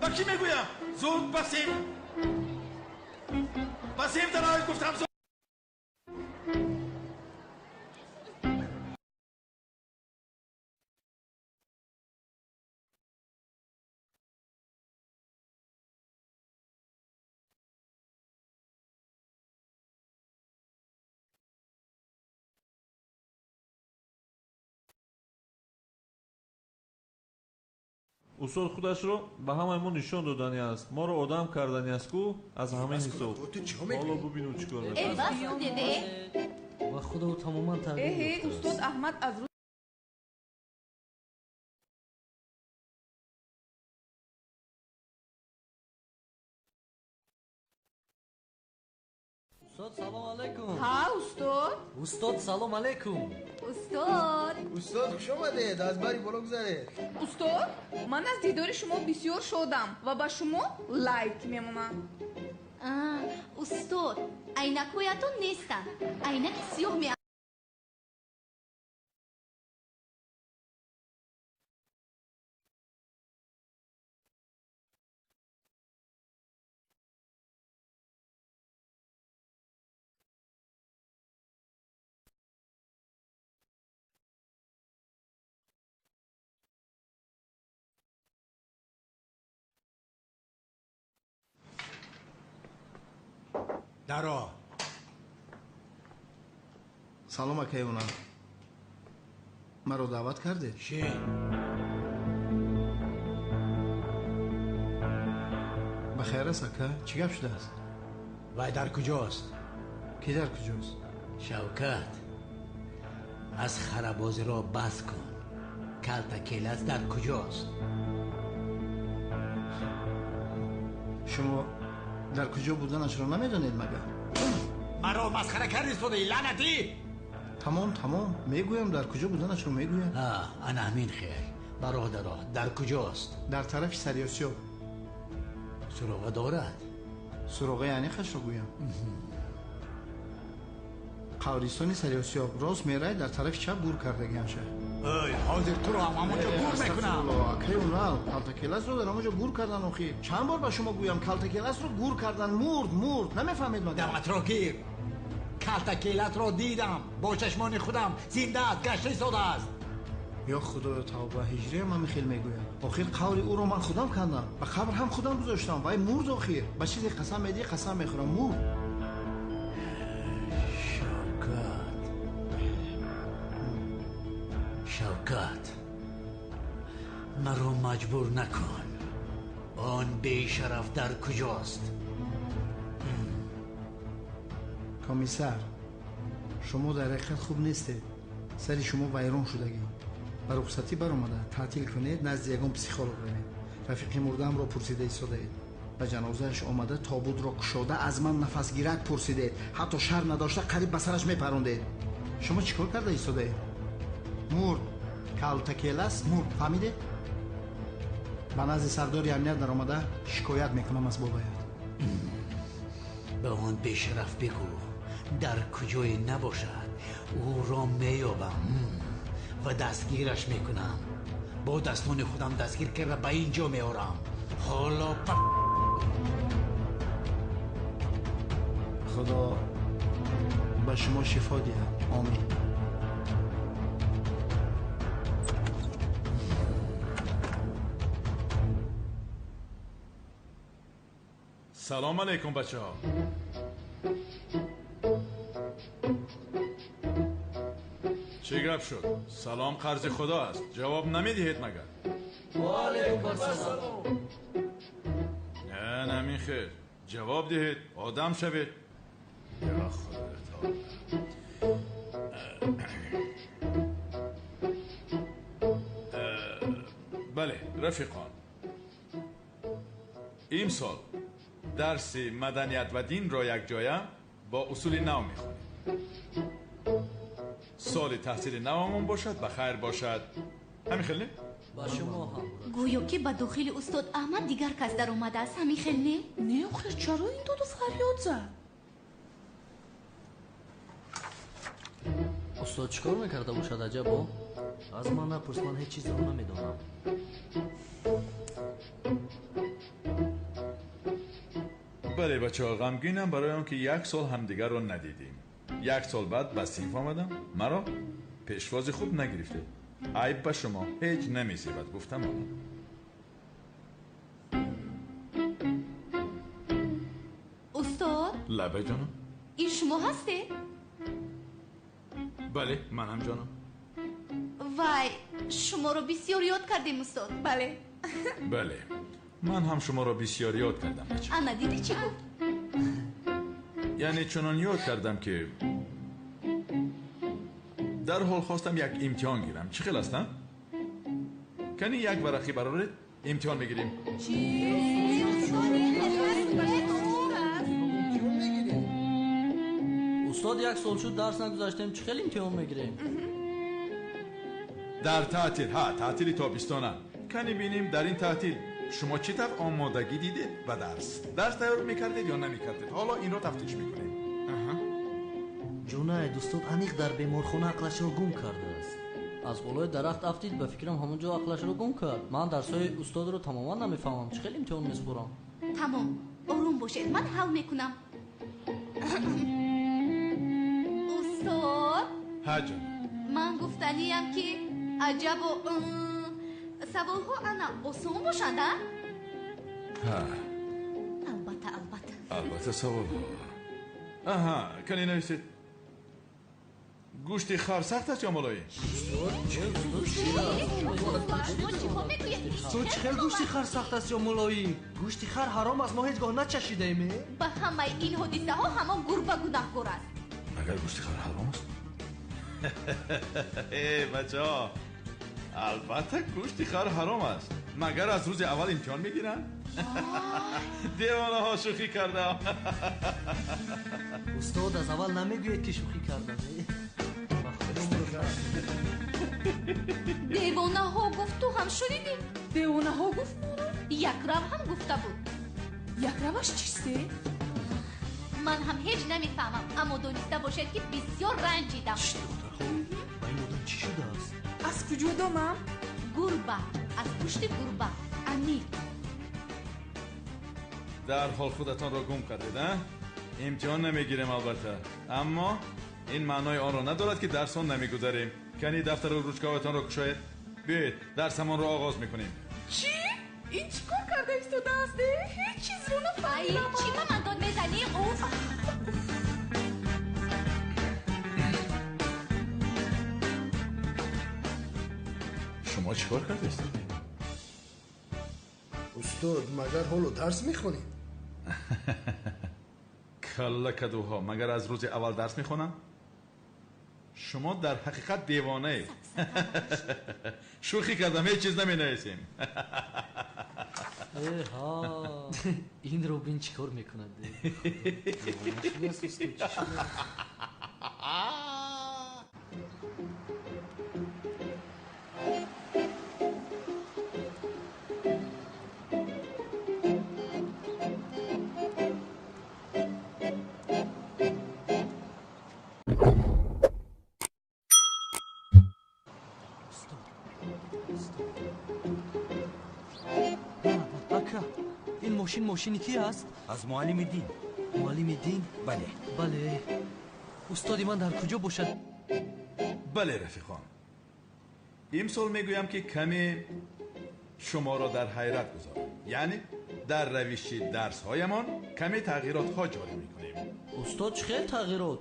Ба кӣ мегӯям? Зуд ба синф, ба синф дароед, гуфтам, зуд. Устод худашро ба ҳамаи мо нишон додани аст, моро одам кардани аст ку аз ҳамин ҳисоб. Ҳоло бубину чӣ кор мекунад. Бас кунед, э! Ва худо ӯ тамоман тағйир Эҳе, ёфтааст. устод Аҳмад аз Устод, салом алайкум. Ҳа, устод. Устод, салом алайкум. Устод. Устод, хуш омадед, аз бари боло гузаред. Устод, ман аз дидори шумо бисёр шодам ва ба шумо лайк мемонам. Устод, айнакҳоятон нестанд. Айнаки сиёҳ ме Даро. Салом, акаи Ҳунар. Маро даъват кардед? Шин. Ба хайр аст, ака? Чӣ гап шудааст? Вай дар куҷост? Кӣ дар куҷост? Шавкат, аз харабозиро бас кун. Калта келас дар куҷост? Шумо дар куҷо буданашро намедонед магар? Маро масхара кардӣ, содаи лаънатӣ! Тамом, тамом, мегӯям, дар куҷо буданашро мегӯям. Ана ҳамин хел. Бародаро, дар куҷост? Дар тарафи Сариосиёб. Суроға дорад? Суроғаи аниқашро гӯям? Қабристони Сариосиёб рост меравед, дар тарафи чап гур кардагиамша. Ой, ҳозир туро ҳам ҳамонҷо гур мекунам. Акаи Ҳунар, калтакеласро дар ҳамонҷо гур кардан охир. Чанд бор ба шумо гӯям, калтакеласро гур кардан, мурд, мурд. Намефаҳмед магар? Даматро гир. Калтакелатро дидам бо чашмони худам. Зинда аст, гашта истодааст. Ё худоё, тавба, ҳиҷриям ҳамин хел мегӯяд. Охир қаври ӯро ман худам кандам, ба қабр ҳам худам гузоштам. Вай мурд. Охир ба чизе қасам медиҳӣ, қасам мехӯрам, мурд. Шавкат, Шавкат, маро маҷбур накун. Он бешараф дар куҷост? Комиссар, шумо дар ҳақиқат хуб нестед. Сари шумо вайрон шудагӣ. Ба рухсатӣ баромада таътил кунед, назди ягон психолог равед. Рафиқи мурдаамро пурсида истодаед. Ба ҷанозааш омада тобутро кушода аз ман нафасгирак пурсидед. Ҳатто шарм надошта қариб ба сараш мепарондед. Шумо чӣ кор карда истодаед? Мурд, калтакелас мурд, фаҳмидед? Ба назди сардори амният даромада шикоят мекунам аз бобоят. Ба он бешараф бигӯ, дар куҷое набошад, ӯро меёбам ва дастгираш мекунам. Бо дастони худам дастгир карда ба ин ҷо меорам. Ҳоло Худо ба шумо шифо диҳад. Омин. Салом алейкум, бачаҳо. Чӣ гап шуд? Салом қарзи худо аст. Ҷавоб намедиҳед магар? Ва алайкум ассалом. Не, намин хел. Ҷавоб диҳед, одам шавед. Ё Худо. Бале, рафиқон. Имсол дарси маданият ва динро якҷоя бо усули нав мехонем. Соли таҳсили навамон бошад, ба хайр бошад. Ҳамин хел не? Ба шумо ҳам. Гӯё ки ба дохили устод Аҳмад дигар кас даромадааст. Ҳамин хел не? Не, охир чаро ин доду фарёд зад? Устод чӣ кор мекарда бошад аҷабо? Аз ман напурс, ман ҳеҷ чизро намедонам. Бале, бачаҳо, ғамгинам барои он ки як сол ҳамдигарро надидем. Як сол баъд ба синф омадам, маро пешвози хуб нагирифтед. Айб ба шумо ҳеҷ намезебад, гуфтам омад. Устод? Лабай, ҷонам. Ин шумо ҳастед? Бале, манам, ҷонам. Вай, шуморо бисёр ёд кардем, устод. Бале. Бале, ман ҳам шуморо бисёр ёд кардам, бача. Ана, дидӣ чӣ гуфт? Яъне чунон ёд кардам ки дарҳол хостам як имтиҳон гирам. Чӣ хел аст, а? Кани як варақӣ бароред, имтиҳон мегирем. Устод, як сол шуд дарс нагузаштем, чӣ хел имтиҳон мегирем? Дар таътил, ҳа, таътили тобистона. Кани бинем дар ин таътил шумо чӣ тавр омодагӣ дидед ба дарс? Дарс тайёр мекардед ё намекардед? Ҳоло инро тафтиш мекунем. Ҷунайд, устод аниқ дар беморхона ақлашро гум кардааст. Аз болои дарахт афтид, ба фикрам ҳамон ҷо ақлашро гум кард. Ман дарсҳои устодро тамоман намефаҳмам. Чӣ хел имтиҳон месупорам? Тамом, ором бошед, ман ҳал мекунам. Устод? Ҳа, ҷон. Ман гуфтаниям ки аҷабо саволҳо ана осон бошанд, а? Ҳа. Албатта, албатта. Албатта саволҳо. Аҳа, кани нависед. Гӯшти хар сахт аст ё мулоим? Устод, чӣ хел гӯшти хар сахт аст ё мулоим? Гӯшти хар ҳаром аст, мо ҳеҷ гоҳ начашидаем. Ба ҳамаи ин ҳодисаҳо ҳамон гурба гунаҳкор аст. Магар гӯшти хар ҳаром аст? Э, бачаҳо, албатта гӯшти хар ҳаром аст. Магар аз рӯзи аввал имтиҳон мегиранд? Девонаҳо, шӯхӣ кардам. Устод, аз аввал намегӯед ки шӯхӣ кардам. Девонаҳо гуфт, ту ҳам шунидӣ? Девонаҳо гуфт моро? Якрав ҳам гуфта буд. Якраваш чисте? Ман ҳам ҳеҷ намефаҳмам, аммо дониста бошед ки бисёр ранҷидам. Духтарҳо, ба ин одам чӣ шудааст? Аз куҷо донам? Гурба, аз пушти гурба. Аниқ. Дарҳол худатонро гум кардед, а? Имтиҳон намегирем албатта, аммо ин маънои онро надорад, ки дарсон намегузарем. Кани дафтару ручкаҳоятонро кушоед. Биёед, дарсамонро оғоз мекунем. Чӣ? Ин чӣ кор карда истодааст? Ҳеҷ чизро нафаҳмидам. Чӣ ба ман дод мезанӣ? Уф! Шумо чӣ кор карда истодед? Устод, магар ҳоло дарс мехонед? Калла кадуҳо, магар аз рӯзи аввал дарс мехонам? Шумо дар ҳақиқат девонаед. Шӯхӣ кардам, ҳеҷ чиз наменависем. Инро бин, чӣ кор мекунад. Ин мошин мошини ки аст? Аз муаллими дин. Муаллими дин? Бале. Бале. Устоди ман дар куҷо бошад? Бале, рафиқон. Имсол мегӯям, ки каме шуморо дар ҳайрат гузорам. Яъне дар равиши дарсҳоямон каме тағйиротҳо ҷорӣ мекунем. Устод, чӣ хел тағйирот?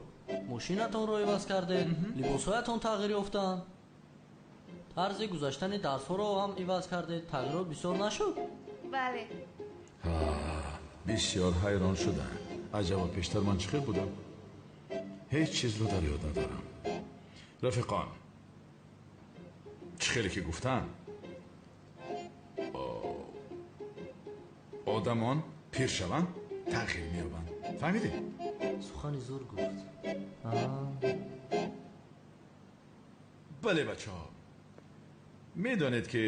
Мошинатонро иваз кардед, либосҳоятон тағйир ёфтанд, тарзи гузаштани дарсҳоро ҳам иваз кардед. Тағйирот бисёр нашуд? Бале. Бисёр ҳайрон шудам. Аҷаба, пештар ман чӣ хел будам? Ҳеҷ чизро дар ёд надорам. Рафиқон, чӣ хеле ки гуфтам, одамон пир шаванд, тағйир меёбанд. Фаҳмидед? Сухани зур гуфт. Бале, бачаҳо, медонед, ки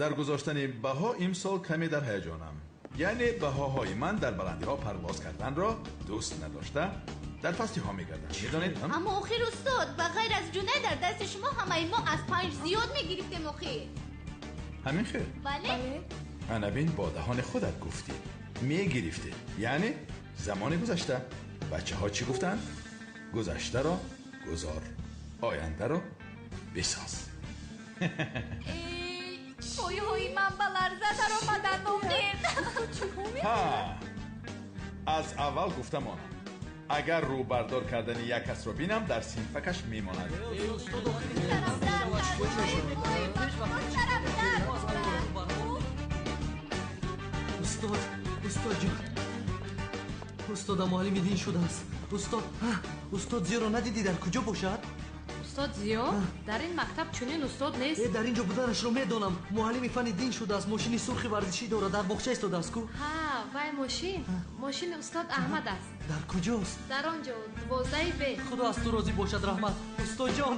дар гузоштани баҳо имсол каме дар ҳаяҷонам. Яъне баҳоҳои ман дар баландиҳо парвоз карданро дӯст надошта, дар пастиҳо мегарданд. Медонед? Аммо охир устод, ба ғайр аз Ҷунай дар дасти шумо ҳамаи мо аз 5 зиёд мегирифтем охир. Ҳамин хел? Бале. Ана бин, бо даҳони худат гуфтӣ. Мегирифтед. Яъне замони гузашта. Бачаҳо чӣ гуфтанд? Гузаштаро гузор, ояндаро бисоз. Пойҳои ман ба ларза даромаданд охир. Ҳа, аз аввал гуфта монам, агар рӯбардор кардани як касро бинам, дар синфакаш мемонад. Устод, устод ҷон, устодам муаллими дин шудааст. Устод, устод Зиёро надидӣ, дар куҷо бошад? Устод Зиё? Дар ин мактаб чунин устод нест. Дар ин ҷо буданашро медонам. Муаллими фани дин шудааст, мошини сурхи варзишӣ дорад, дар боғча истодааст ку? Ҳа, вай мошин, мошини устод Аҳмад аст. Дар куҷост? Дар он ҷо, 12 Б. Худо аз ту розӣ бошад, раҳмат, устодҷон.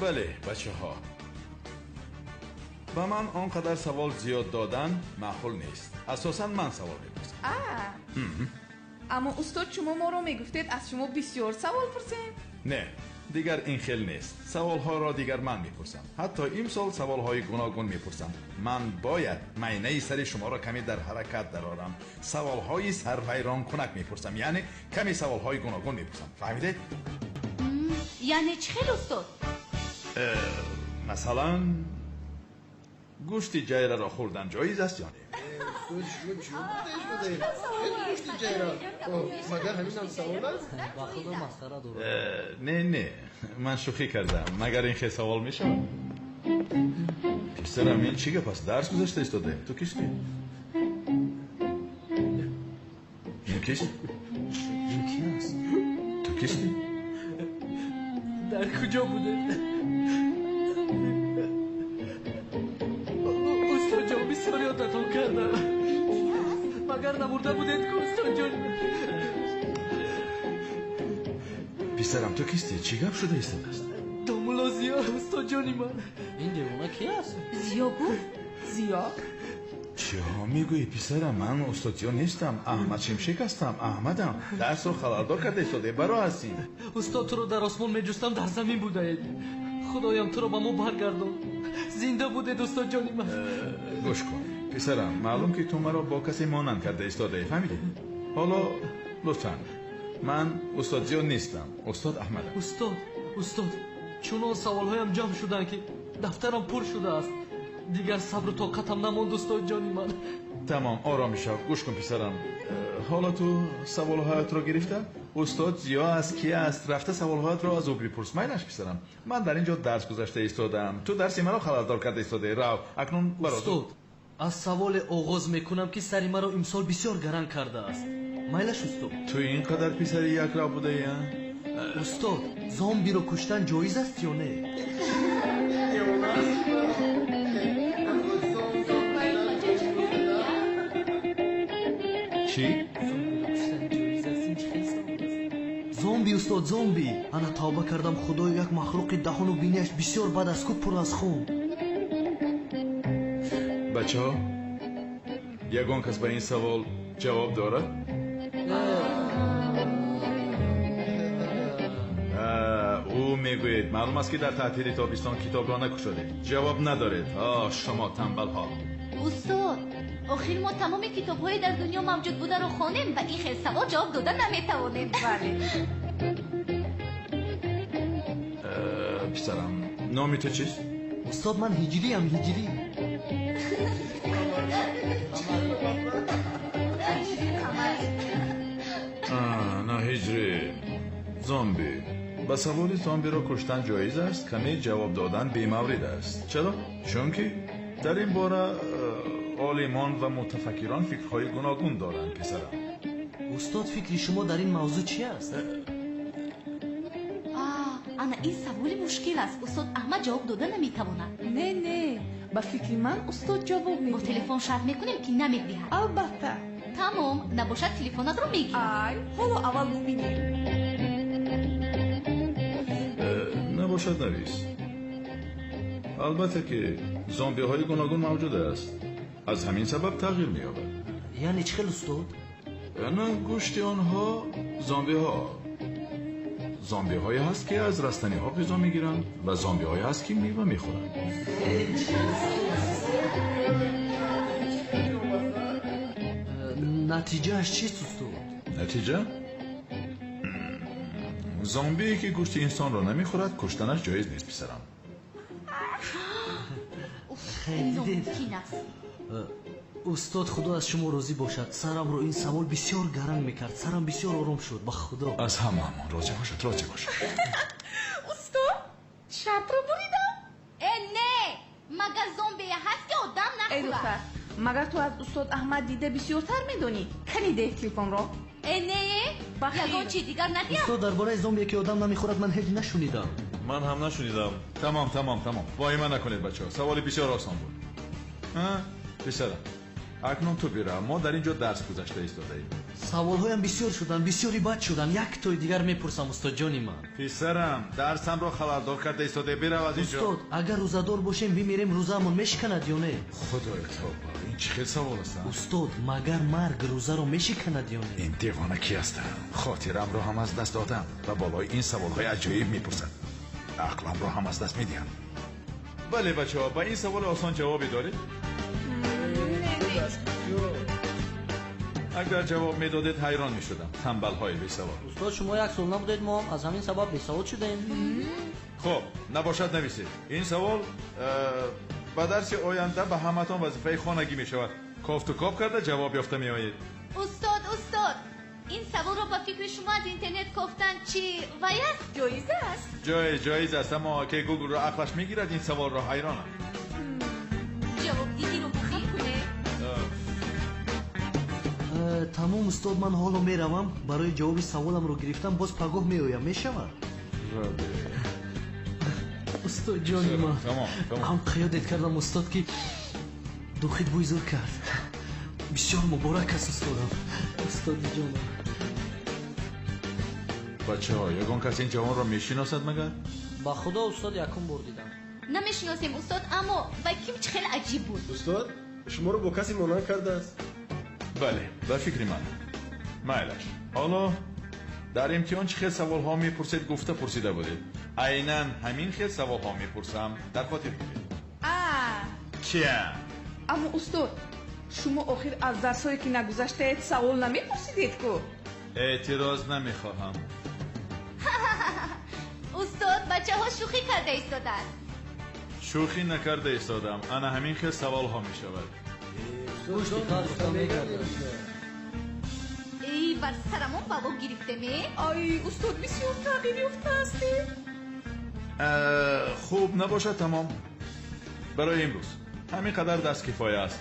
Бале, бачаҳо, ба ман он қадар савол зиёд додан маъқул нест. Асосан ман савол мепурсам. Аммо устод, шумо моро мегуфтед, аз шумо бисёр савол пурсем. Не, дигар ин хел нест. Саволҳоро дигар ман мепурсам. Ҳатто имсол саволҳои гуногун мепурсам. Ман бояд майнаи сари шуморо каме дар ҳаракат дарорам. Саволҳои сарвайронкунак мепурсам, яъне каме саволҳои гуногун мепурсам. Фаҳмидед? Яъне чӣ хел, устод? Масалан, гӯшти ҷайраро хӯрдан ҷоиз аст ё не? Гӯшти ҷайра, магар ҳаминам савол аст? Ба худо масхара дорад. Не, не, ман шӯхӣ кардам. Магар ин хел савол мешавад? Писарам, ин чӣ гап аст? Дарс гузашта истодаем. Ту кистӣ? Ин кист? Ин ки аст? Ту кистӣ? Дар куҷо будед? Устодҷон, бисёр ёдатон кардам. Магар намурда будед ку, устодҷон? Писарам, ту кистӣ? Чӣ гап шуда истодааст? Домулло Зиё, устодҷони ман. Ин девона ки аст? Зиё гуфт? Зиё? Чиҳо мегӯӣ, писарам? Ман устод Зиё нестам, Аҳмад Шимшек ҳастам, Аҳмадам. Дарсро халалдор карда истодаӣ, баро ҳастӣ. Устод, туро дар осмон меҷустам, дар замин будаед. Худоям, туро ба мо баргардон. Зинда будед, устодҷони ман. Гӯш кун, Писарам, маълум ки ту маро бо касе монанд карда истодаӣ, фаҳмидӣ? Ҳоло лутфан, ман устод Зиё нестам, устод Аҳмадам. Устод, устод, чунон саволҳоям ҷамъ шуданд, ки дафтарам пур шудааст. Дигар сабру тоқатам намонд, устод ҷони ман. Тамом, ором бишав. Гӯш кун, писарам. Ҳоло ту саволҳоятро гирифта? Устод Зиё аст, ки аст? Рафта саволҳоятро аз ӯ бипурс. Майлаш, писарам. Ман дар ин ҷо дарс гузашта истодаам. Ту дарси маро халалдор карда истодаӣ. Рав, акнун бародар. Устод, аз саволе оғоз мекунам, ки сари маро имсол бисёр гаранг кардааст. Майлаш, устод? Ту ин қадар писари якрав будаӣ, а? Устод, зомбиро куштан ҷоиз аст ё не? Чӣ? Зомби, устод, зомби. Ана тавба кардам, худоё, як махлуқи даҳону бинияш бисёр бад аст, ку пур аз хун. Бачаҳо, ягон кас ба ин савол ҷавоб дорад? Ӯ мегӯед, маълум аст, ки дар таътили тобистон китобро накушодед. Ҷавоб надоред. Оҳ, шумо танбалҳо. Устод, охир мо тамоми китобҳои дар дунё мавҷуд бударо хонем, ба ин хел савол ҷавоб дода наметавонем. Бале. Писарам, номи ту чист? Устод, ман ҳиҷриям, ҳиҷрӣ. На, ҳиҷрӣ. Зомби. Ба саволи зомбиро куштан ҷоиз аст, каме ҷавоб додан бемаврид аст. Чаро? Чунки дар ин бора олимон ва мутафаккирон фикрҳои гуногун доранд, писарам. Устод, фикри шумо дар ин мавзӯъ чи аст? Ана ин саволи мушкил аст. Устод Аҳмад ҷавоб дода наметавонад. Не, не, ба фикри ман устод ҷавоб Бо медиҳад. телефон шарт мекунем, ки намедиҳад. Албатта. Тамом, набошад, телефонатро мегирам. Ай, ҳоло аввал бубинем. Набошад, навис. Албатта ки зомбиҳои гуногун мавҷуд аст. Аз ҳамин сабаб тағйир меёбад. Яъне чӣ хел, устод? На гӯшти онҳо зомбиҳо. Зомбиҳое ҳаст, ки аз растаниҳо ғизо мегиранд, ва зомбиҳое ҳаст, ки мева мехӯранд. Натиҷааш чист, устод? Натиҷа? Зомбие ки гӯшти инсонро намехӯрад, куштанаш ҷоиз нест, писарам. Хеле дидед. Номумкин аст. Устод, худо аз шумо розӣ бошад. Сарамро ин савол бисёр гаранг мекард. Сарам бисёр ором шуд, ба худо. Аз ҳамаамон розӣ бошад, розӣ бошад. Устод, шартро буридам. Э, не, магар зомбие ҳаст, ки одам Эй нахӯрад? духтар, магар ту аз устод Аҳмад дида бисёртар медонӣ? Кани деҳ телефонро. Э, не, ягон чи дигар надиҳам. Устод, дар бораи зомбие, ки одам намехӯрад, ман ҳеҷ нашунидам. Ман ҳам нашунидам. Тамом, тамом, тамом. Воҳима накунед, бачаҳо. Саволи бисёр осон буд. Писарам, акнун ту бирав. Мо дар ин ҷо дарс гузашта истодаем. Саволҳоям бисёр шуданд, бисёри бад шуданд. Яктои дигар мепурсам, устодҷони ман. Писарам, дарсамро халалдор карда истодаӣ. Бирав аз ин ҷо. Устод, агар рӯзадор бошем, бимирем, рӯзаамон мешиканад ё не? Худои тавба, ин чӣ хел савол аст? Устод, магар марг рӯзаро мешиканад ё не? Ин девона ки аст? Хотирамро ҳам аз даст додам ва болои ин саволҳои аҷоиб мепурсад. Ақламро ҳам аз даст медиҳам. Бале, бачаҳо, ба ин саволи осон ҷавобе доред? Агар ҷавоб медодед, ҳайрон мешудам. Танбалҳои бесавод. Устод, шумо як сол набудед, мо ҳам аз ҳамин сабаб бесавод шудаем. Хуб, набошад, нависед. Ин савол ба дарси оянда ба ҳаматон вазифаи хонагӣ мешавад. Кофту коб карда ҷавоб ёфта меоед. Устод, устод, ин саволро ба фикри шумо аз интернет кофтан чӣ вай аст? Ҷоиз аст. Ҷоиз, ҷоиз аст, аммо ки гуглро ақлаш мегирад, ин саволро ҳайронам. Ҷавобдиҳиро бухӣ кунед. Тамом, устод, ман ҳоло меравам. Барои ҷавоби саволамро гирифтам, боз пагоҳ меоям, мешавад? Устод ҷони ман, ҳам қиёдет кардам, устод, ки духит бӯй зур кард. Бисёр муборак аст, устодам, устоди ҷонам. Бачаҳо, ягон кас ин ҷавонро мешиносад магар? Ба худо, устод, якум бор дидам. Намешиносем, устод, аммо вай ким чӣ хеле аҷиб буд. Устод, шуморо бо касе монанд кардааст. Бале, ба фикри ман. Майлаш, ҳоло дар имтиҳон чӣ хел саволҳо мепурсед, гуфта пурсида будед. Айнан ҳамин хел саволҳо мепурсам, дар хотир гиред. Кия? Аммо устод, Шумо охир аз дарсҳое ки нагузаштаед савол намепурсидед ку? Эътироз намехоҳам. Устод, бачаҳо шӯхӣ карда истоданд. Шӯхӣ накарда истодам. Ана ҳамин хел саволҳо мешавад. Эй, бар сарамон бало гирифтем, э? Ай, устод, бисёр тағйир ёфта ҳастед. Хуб набошад, тамом. Барои имрӯз ҳамин қадар дарс кифоя аст.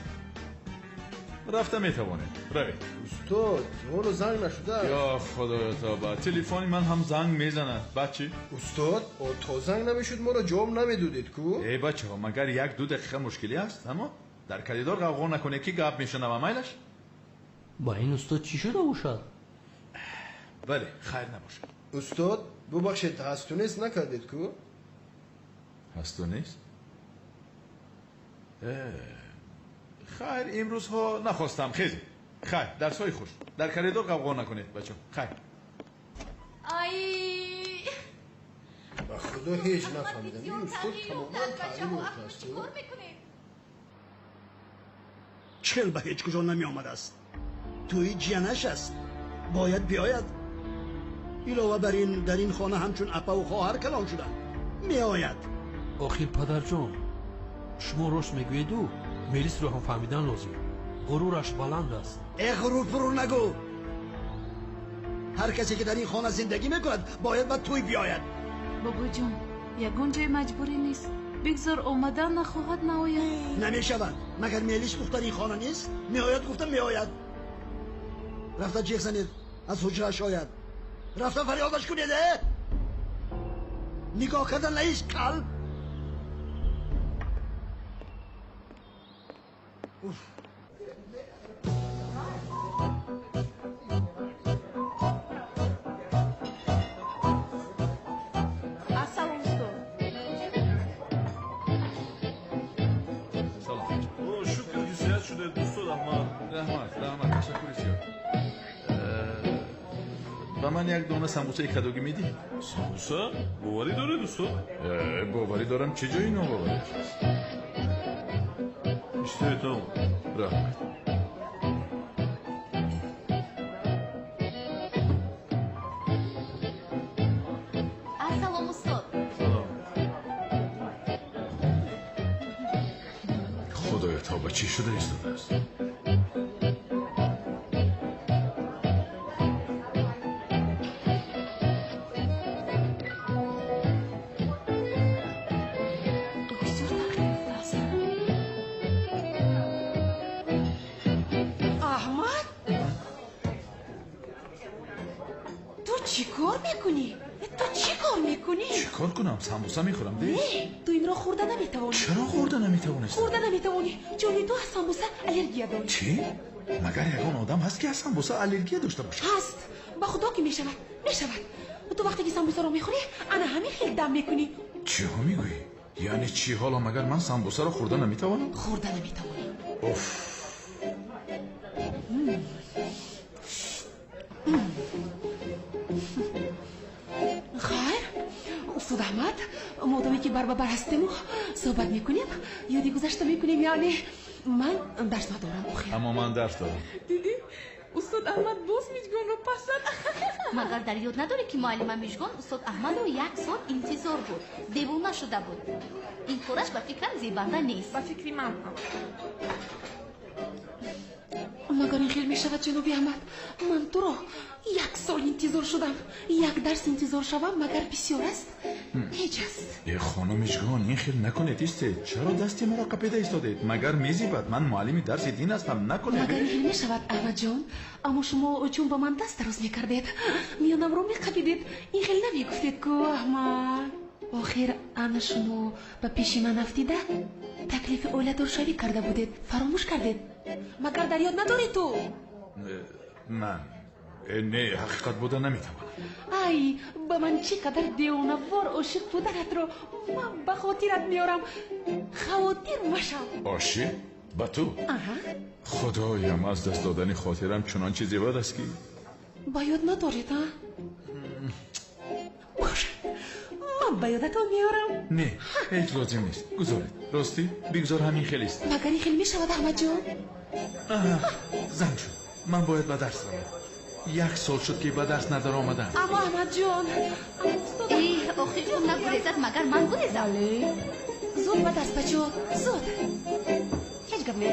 Рафта метавонед. Равед. Устод, ҳоло занг нашудааст. Ё худоё тоба, телефони ман ҳам занг мезанад. Баъд чӣ? Устод, то занг намешуд моро ҷавоб намедодед ку? Эй бачаҳо, магар як-ду дақиқа мушкилӣ аст? Аммо дар коридор ғавғо накунед, ки гап мешунавам, майлаш? Ба ин устод чӣ шуда бошад? Бале, хайр набошад. Устод, бубахшед, ҳасту нест накардед ку? Ҳасту нест? Хайр, имрӯзҳо нахостам. Хезед. Хайр, дарсҳои хуш. Дар коридор ғавғо накунед, бачаҳо. Хайр. Ай! Ба худо ҳеҷ нафаҳмидам. Ин устод тамоман тағйир ёфтааст. Чӣ кор мекунед? Чел ба ҳеҷ куҷо намеомадааст. Тӯи ҷиянаш аст. Бояд биёяд. Илова бар ин, дар ин хона ҳамчун апаву хоҳар калон шудам. Меояд. Охир падарҷон, шумо рост мегӯеду Мелисро ҳам фаҳмидан лозим. Ғурураш баланд аст. Э, ғурур фурур нагӯ. Ҳар касе ки дар ин хона зиндагӣ мекунад, бояд ба тӯй биёяд. Бобоҷон, ягон ҷои маҷбурӣ нест. Бигзор омадан нахоҳад, наояд. Намешавад. Магар Мелис духтари ин хона нест? Меояд, гуфта меояд. Рафта ҷеғ занед, аз ҳуҷрааш ояд. Рафта фарёдаш кунед, э? Нигоҳ карда наист, кал. Уф. Ассалом, устод. Салом. О, шукр ки сиҳат шудед, устод Аҳмад. Раҳмат, раҳмат, ташаккури зиёд. Ба ман як дона самбусаи кадогӣ медиҳӣ? Самбуса? Боварӣ доред, устод? Боварӣ дорам, чӣ ҷои нобоварӣ аст? Иштиҳоятон. Раҳмат. Ассалом, устод. Салом. Худоё тоба, чӣ шуда истодааст? Бисёр тағйир ёфтааст. Аҳмад, ту чӣ кор мекунӣ? Ту чӣ кор мекунӣ? Чӣ кор кунам? Самбуса мехӯрам, Не, деш? ту инро хӯрда наметавонӣ. Чаро хӯрда наметавонистам? Хӯрда наметавонӣ, чунки ту аз самбуса аллергия дорӣ. Чӣ? Магар ягон одам ҳаст, ки аз самбуса аллергия дошта бошад? Ҳаст. Ба худо ки мешавад, мешавад. Ту вақте ки самбусаро мехӯрӣ, ана ҳамин хел дам мекунӣ. Чиҳо мегӯӣ? Яъне чӣ, ҳоло магар ман самбусаро хӯрда наметавонам? Хӯрда наметавонӣ. Уф! Хайр, устод Аҳмад, модоме ки барбабар ҳастему суҳбат мекунем, ёди гузашта мекунем, яъне ман дарс надорам охир. Аммо ман дарс дорам. Дидӣ? Устод Аҳмад боз Миҷгонро пас зад. Магар дар ёд надорӣ, ки муаллима Мижгон устод Аҳмадро як сол интизор буд, девона шуда буд. Ин кораш ба фикрам зебанда нест. Ба фикри ман ҳам. Магар ин хел мешавад, ҷаноби Аҳмад? Ман туро як сол интизор шудам. Як дарс интизор шавам, магар бисёр аст? Ҳеҷ аст. Э, хонум Мижгон, ин хел накунед, истед. Чаро дасти маро қапида истодед? Магар мезибад? Ман муаллими дарси дин ҳастам, накунед. Магар ин хел мешавад, Аҳмадҷон? Аммо шумо чун ба ман даст дароз мекардед, миёнамро меқапидед, ин хел намегуфтед ку, Аҳмад. Охир ана шумо ба пеши ман афтида таклифи оиладоршавӣ карда будед, фаромӯш кардед. Магар дар ёд надорӣ ту? Ман не, ҳақиқат буда наметавонам. Ай, ба ман чӣ қадар девонавор ошиқ буданатро ман ба хотират меорам. Хавотир машав. Ошиқ? Ба ту? Аҳа. Худоям, аз даст додани хотирам чунон чизе бад аст, ки ба ёд надоред, а? Бошад, Ман ба ёдатон меорам. Не, ҳеҷ лозим нест. Гузоред. Ростӣ, бигзор ҳамин хел ист. Магар ин хел мешавад, Аҳмадҷон? Занг шуд. Ман бояд ба дарс равам. Як сол шуд, ки ба дарс надаромадам. Аммо Аҳмадҷон, Эҳ, охир ӯ нагурезад, магар ман гурезам? Зуд ба дарс, бачо, зуд. Ҳеҷ гап не.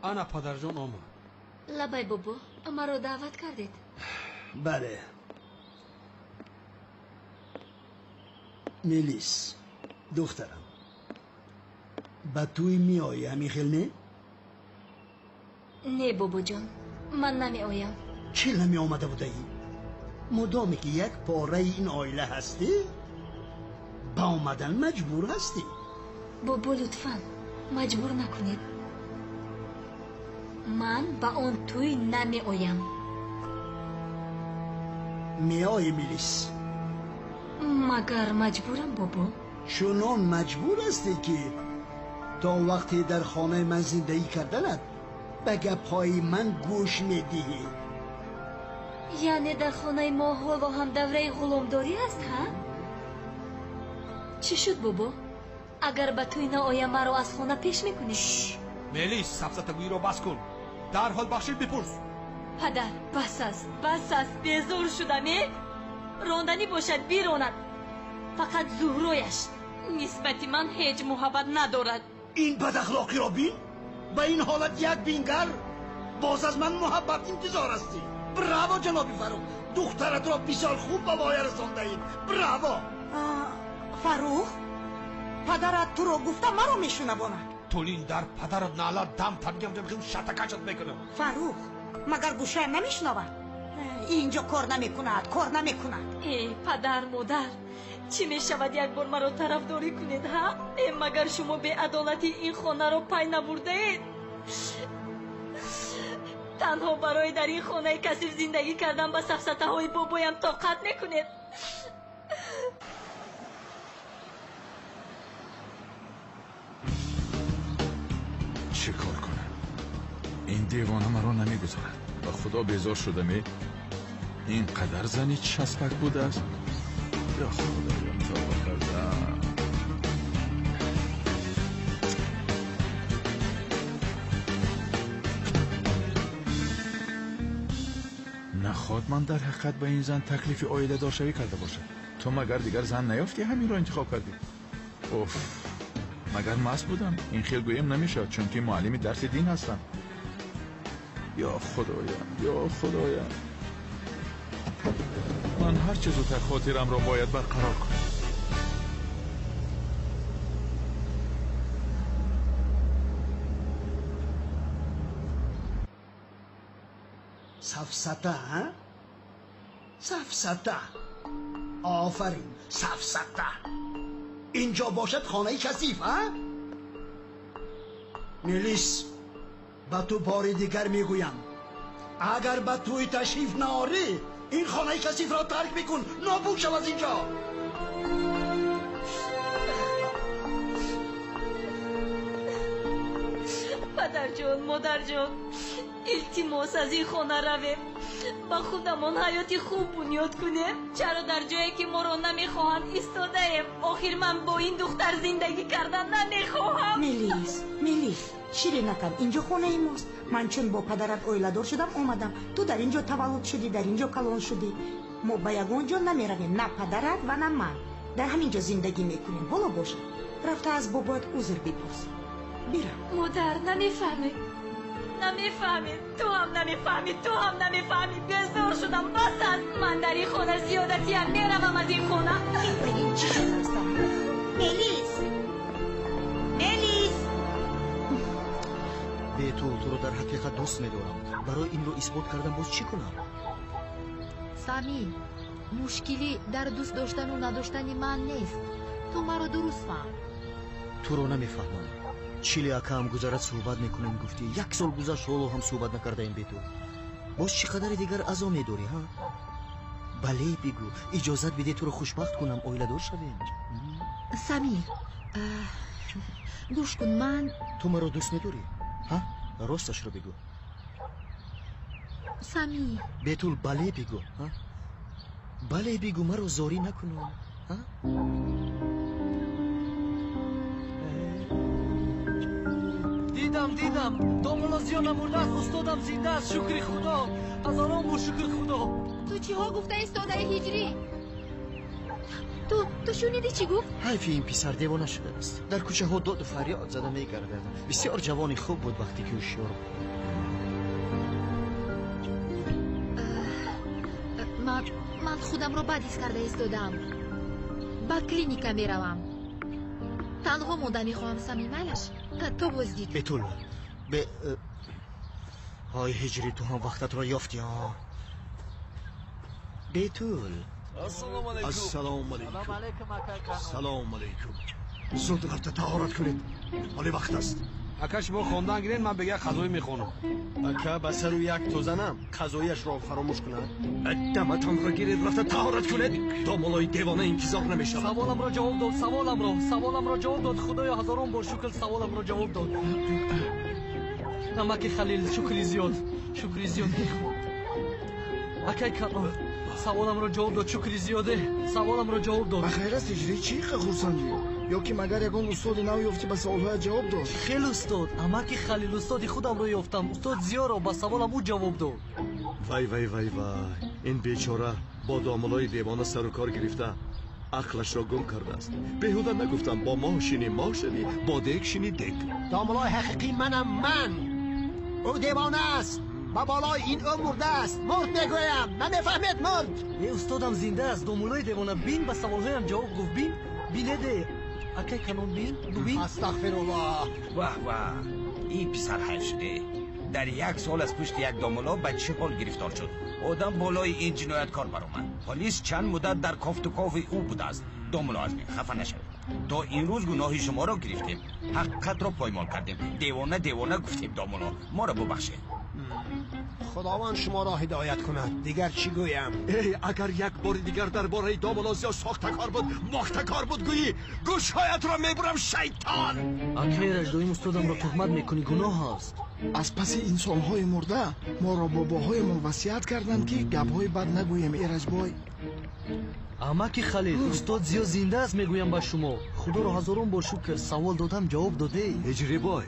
Ана падарҷон омад. Лабай, бобо, маро даъват кардед? Бале. Мелис, духтарам, ба тӯй меоӣ, ҳамин хел не? Не, бобоҷон, ман намеоям. Чӣ намеомада будаӣ? Мудоме ки як пораи ин оила ҳастӣ, ба омадан маҷбур ҳастӣ. Бобо, лутфан маҷбур накунед. Ман ба он тӯй намеоям. Меоӣ, Мелис. Магар маҷбурам, бобо? Чунон маҷбур ҳастӣ, ки то вақте дар хонаи ман зиндагӣ карданат ба гапҳои ман гӯш медиҳӣ. Яъне дар хонаи мо ҳоло ҳам давраи ғуломдорӣ аст, ҳа? Чӣ шуд, бобо? Агар ба тӯй наоям, маро аз хона пеш мекунӣ? Мелис, сафсатагӯиро бас кун. Дарҳол бахшид бипурс. Падар, бас аст, бас аст, безор шудам, э? Ронданӣ бошад, биронад. Фақат Зуҳрояш нисбати ман ҳеҷ муҳаббат надорад. Ин бадахлоқиро бин. Ба ин ҳолат як бингар, боз аз ман муҳаббат интизор ҳастӣ. Браво, ҷаноби Фарух, духтаратро бисёр хуб ба воя расондаед. Браво! Фарух, падарат туро гуфта маро мешунавонад. Тулин дар падарат наълат, дам табигам шатакачат мекунам. Фарух, магар гӯшаям намешунавад? Инҷо кор намекунад, кор намекунад. Э, падар, модар, чӣ мешавад як бор маро тарафдорӣ кунед, ҳа? Э, магар шумо беадолатии ин хонаро пай набурдаед? Танҳо барои дар ин хонаи касиф зиндагӣ кардан ба сафсатаҳои бобоям тоқат мекунед. Чӣ кор кунам? Ин девона маро намегузорад. Ба худо безор шудам. Ин қадар зани часпак будааст. Ё худоям, тавба кардам. Наход ман дар ҳақиқат ба ин зан таклифи оиладоршавӣ карда бошам. Ту магар дигар зан наёфтӣ, ҳаминро интихоб кардӣ? Уф, магар маст будам? Ин хел гӯям намешавад, чунки муаллими дарси дин ҳастам. Ё худоям, ё худоям, ман ҳарчи зудтар хотирамро бояд барқарор кунам. Сафсата, ҳа? Сафсата. Офарин, сафсата. Инҷо бошад хонаи касиф, ҳа? Мелис, ба ту бори дигар мегӯям, агар ба тӯй ташриф наорӣ, ин хонаи касифро тарк мекун, нобуд шав аз инҷо. Падарҷон, модарҷон, илтимос, аз ин хона равем, ба худамон ҳаёти хуб бунёд кунем. Чаро дар ҷое ки моро намехоҳанд истодаем? Охир ман бо ин духтар зиндагӣ кардан намехоҳам. Мелис, Мелис, ширинакам, инҷо хонаи мост. Ман чун бо падарат оиладор шудам, омадам. Ту дар инҷо таваллуд шудӣ, дар инҷо калон шудӣ. Мо ба ягон ҷо намеравем, на падарат ва на ман. Дар ҳамин ҷо зиндагӣ мекунем. Ҳоло бошад, рафта аз бобоят узр бипурс. Бирав. Модар, намефаҳмӣ, намефаҳмӣ, ту ҳам намефаҳмӣ, ту ҳам намефаҳмӣ. Безор шудам, бас аст. Ман дар ин хона зиёдатиям, меравам аз ин хона. Ин чӣ шудааст? Мелис, Мелис! Бетул, туро дар ҳақиқат дӯст медорам. Барои инро исбот кардан боз чӣ кунам? Самим, мушкилӣ дар дӯст доштану надоштани ман нест. Ту маро дуруст фаҳм. Туро намефаҳмам. Чили акаам гузарад суҳбат мекунем гуфтӣ. Як сол гузашт, ҳоло ҳам суҳбат накардаем бетул. Боз чӣ қадаре дигар азо медорӣ, ҳа? Бале, бигӯ, иҷозат бидеҳ туро хушбахт кунам, оиладор шавем. Самир, гӯш кун, ман Ту маро дӯст медорӣ, ҳа? Росташро бигӯ. Сами. Бетул, бале бигӯ. Бале бигӯ, маро зорӣ накунон. Дидам, дидам, домулло Зиё намурдааст, устодам зинда аст, шукри Худо, ҳазорон бор шукри Худо. Ту чиҳо гуфта истодаи, Ҳиҷрӣ? Ту шунидӣ чӣ гуфт? Ҳайфи ин писар девона шудааст. Дар кӯчаҳо доду фарёд зада мегардад. Бисёр ҷавони хуб буд вақте ки ҳушёр буд. Ман худамро бад ҳис карда истодаам. Ба клиника меравам. Танҳо монда мехоҳам, Сами, майлаш? То боздид. Бетул, бе ҳой Ҳиҷрӣ, ту ҳам вақтатро ёфтӣ, а? Бетул. Ассалому алайкум. Ассалому алайкум. Салому алайкум. Зуд рафта таҳорат кунед. Ҳоли вақт аст. Ака, шумо хондан гиред, ман бега қазоӣ мехонам. Ака, ба сару як тозанам қазояшро фаромӯш кунад. Даматонро гиред, рафта таҳорат кунед. Домуллои девона интизор намешавад. Саволамро ҷавоб дод, саволамро, саволамро ҷавоб дод. Худоё, ҳазорон бор шукр, саволамро ҷавоб дод. Намаки Халил, шукри зиёд, шукри зиёд. Акай Канон, саволамро ҷавоб дод, шукри зиёде, саволамро ҷавоб дод. Ба хайр аст, Ҳиҷрӣ, чӣ қа хурсандӣ? Ё ки магар ягон устоди нав ёфтӣ, ба саволҳоят ҷавоб дод? Хел устод, амаки Халил, устоди худамро ёфтам. Устод Зиёро ба саволам ӯ ҷавоб дод. Вай, вай, вай, вай, ин бечора бо домуллои девона сару кор гирифта ақлашро гум кардааст. Беҳуда нагуфтам, бо моҳ шинӣ моҳ шавӣ, бо дег шинӣ дег. Домуллои ҳақиқӣ манам, ман. Ӯ девона аст. Ба болои ин ӯ мурдааст. Мурд мегӯям, намефаҳмед, мурд. Э, устодам зинда аст, домуллои девона. Бин, ба саволҳоям ҷавоб гуфт. Бин, бинеде. Акай Канон, бин, бубин. Астағфируллоҳ. Ваҳ, ваҳ, ин писар ҳайф шуде. Дар як сол аз пушти як домулло ба чӣ ҳол гирифтор шуд. Одам болои ин ҷинояткор баромад. Полис чанд муддат дар кофту кови ӯ будааст. Домулло Азмин, хафа нашавед. То имрӯз гуноҳи шуморо гирифтем, ҳақиқатро поймол кардем. Девона, девона гуфтем, домулло. Моро бубахшед. Худованд шуморо ҳидоят кунад. Дигар чӣ гӯям? Эй, агар як бори дигар дар бораи домулло Зиё сохтакор буд, мохтакор буд гӯӣ, гӯшҳоятро мебурам, шайтон! Акай Раҷдоим, устодамро туҳмат мекунӣ, гуноҳ аст. Аз паси инсонҳои мурда моро бобоҳоямон васият карданд, ки гапҳои бад нагӯем, Эраҷбой. Амаки Халил, устод Зиё зинда аст, мегӯям ба шумо. Худоро ҳазорон бор шукр, савол додам, ҷавоб додӣ. Ҳиҷрибой,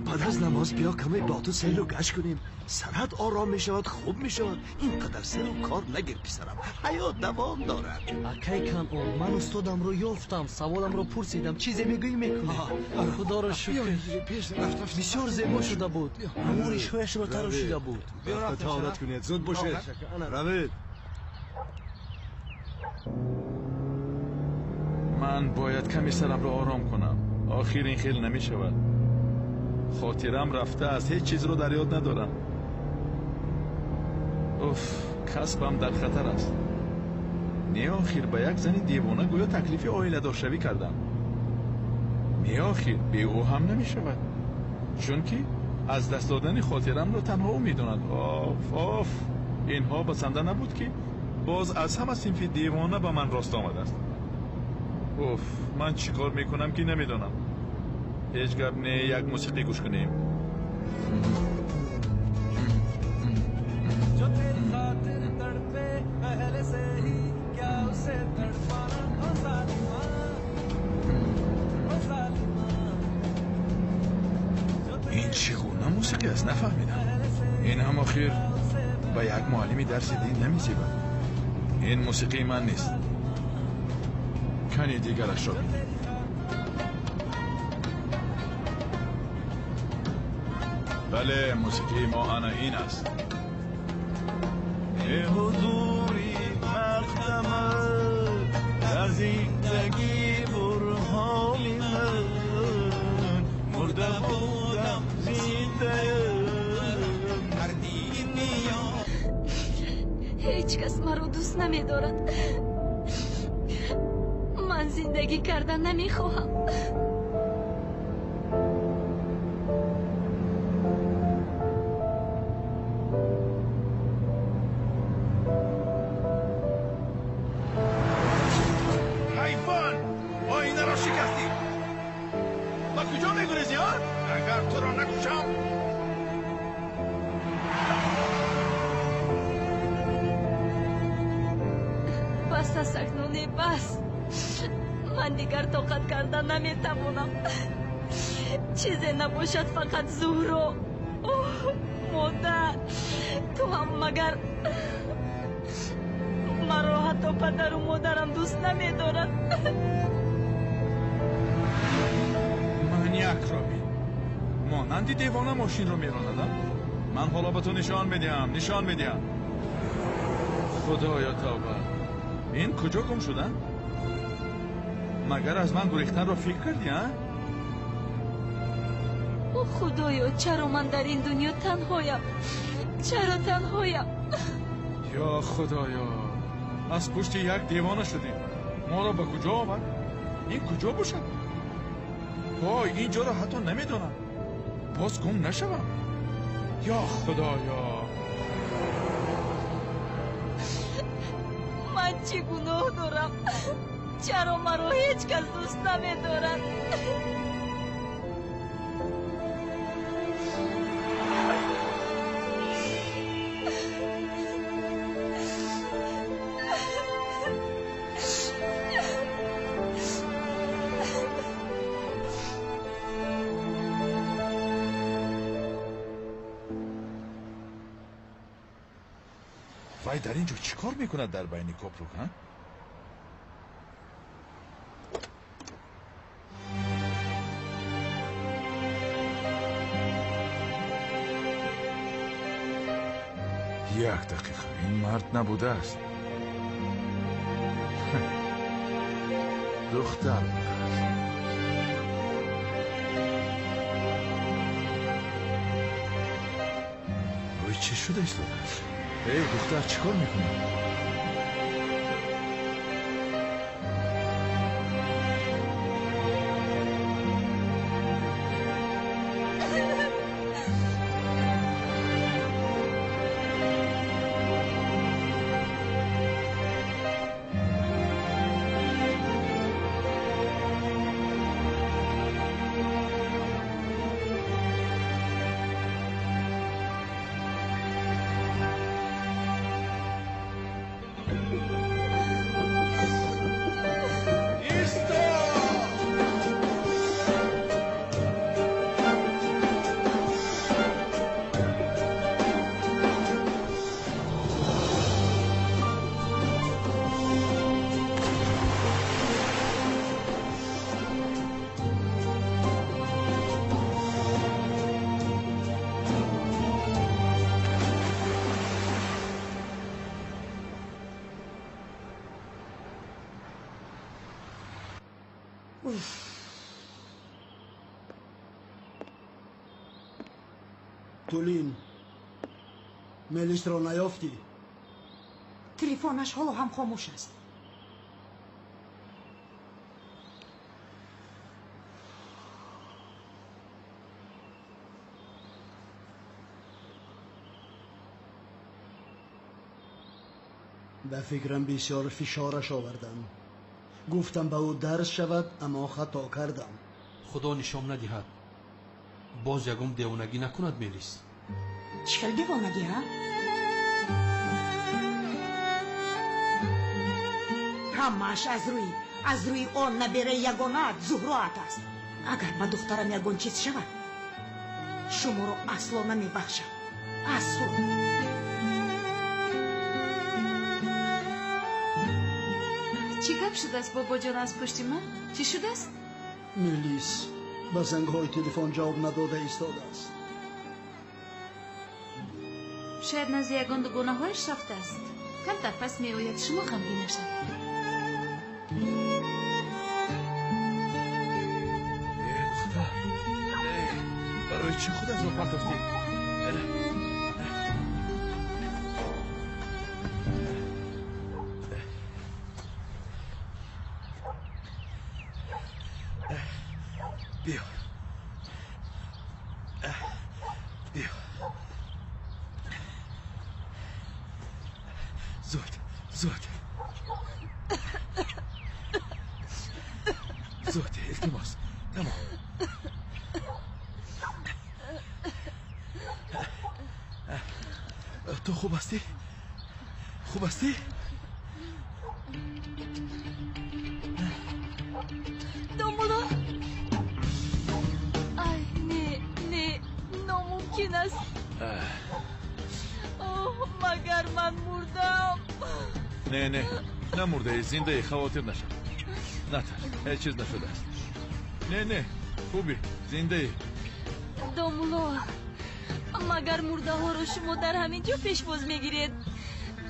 баъд аз намоз биё каме бо ту сейлу гашт кунем. Сарат ором мешавад, хуб мешавад. Ин қадар сару кор нагир, писарам. Ҳаёт давом дорад. Акай Канон, ман устодамро ёфтам, саволамро пурсидам, чизе мегӯӣ мекунӣ. Худоро шукр, бисёр зебо шуда буд. Ҳамон ришҳояшро тарошида буд. Рафта таҳорат кунед, зуд бошед. Равед. Ман бояд каме сарамро ором кунам. Охир ин хел намешавад. Хотирам рафтааст, ҳеҷ чизро дар ёд надорам. Уф, касбам дар хатар аст. Не, охир ба як зани девона гӯё таклифи оиладоршавӣ кардам. Не, охир бе ӯ ҳам намешавад, чунки аз даст додани хотирамро танҳо ӯ медонад. Оф, оф, инҳо басанда набуд, ки боз аз ҳама синфи девона ба ман рост омадааст. Уф, ман чӣ кор мекунам, ки намедонам. Ҳеҷ гап не, як мусиқӣ гӯш кунем. जो तेरी खातिर तड़पे पहले से ही, क्या उसे तड़पाना? ओ जालिमा, ओ जालिमा। Ин чӣ гуна мусиқӣ аст, нафаҳмидам. Ин ҳам охир ба як муаллими дарси дин намезебад. Ин мусиқии ман нест. Кани дигарашро бинем. Бале, мусиқии мо ана ин аст. Э ҳузури мақдамат дар зиндагӣ бурҳони ман, мурда будам, зиндаям. Ҳеҷ кас маро дӯст намедорад. Ман зиндагӣ кардан намехоҳам. Ҳайвон! Оинаро шикастӣ! Ба куҷо мегурезӣ, а? Агар туро накушам! Бас аст акнун, бас. Ман дигар тоқат карда наметавонам. Чизе набошад, фақат Зуҳро. Оҳ, модар, ту ҳам магар маро ҳатто падару модарам дӯст намедорад. Маньякро бин. Монанди девона мошинро меронадам. Ман ҳоло ба ту нишон медиҳам, нишон медиҳам. Худоё тавба. Ин куҷо гум шуда? Магар аз ман гурехтанро фикр кардӣ, а? О худоё, чаро ман дар ин дунё танҳоям? Чаро танҳоям? Ё худоё, аз пушти як девона шудем. Моро ба куҷо овард? Ин куҷо бошад? Вой, ин ҷоро ҳатто намедонам. Боз гум нашавам. Ё худоё! Ман чӣ гуноҳ дорам? Чаро маро ҳеҷ кас дӯст намедорад? Вай дар ин ҷо чӣ кор мекунад дар байни копрук, ҳа? Як дақиқа, ин мард набудааст. Духтар будааст. Вой, чӣ шуда истодааст? Эй, духтар, чӣ кор мекунӣ? Тулин, Мелисро наёфтӣ? Телефонаш ҳоло ҳам хомӯш аст. Ба фикрам бисёр фишораш овардам. Гуфтам ба ӯ дарс шавад, аммо хато кардам. Худо нишон надиҳад, боз ягон девонагӣ накунад Мелис. Чӣ хел девонагӣ, ҳа? Ҳамааш аз рӯи он набераи ягонаат Зуҳроат аст. Агар ба духтарам ягон чиз шавад, шуморо асло намебахшам. Асло. Чӣ гап шудааст, бобоҷон, аз пушти ман? Чӣ шудааст? Мелис ба зангҳои телефон ҷавоб надода истодааст. Шояд назди ягон дугонаҳояш рафтааст. Камтар пас меояд, шумо ғамгин нашавед. Э, духтар, барои чӣ худатро партофтӣ? Биё, биё, зуд, зуд, зуд, илтимос. Тамом. Ту хуб ҳастӣ? Хуб ҳастӣ? Номумкин аст. Оҳ, магар ман мурдам? Не, не, намурдаӣ, зиндаӣ, хавотир нашав. Натарс, ҳеҷ чиз нашудааст. Не, не, хубӣ, зиндаӣ. Домулло, магар мурдаҳоро шумо дар ҳамин ҷо пешвоз мегиред?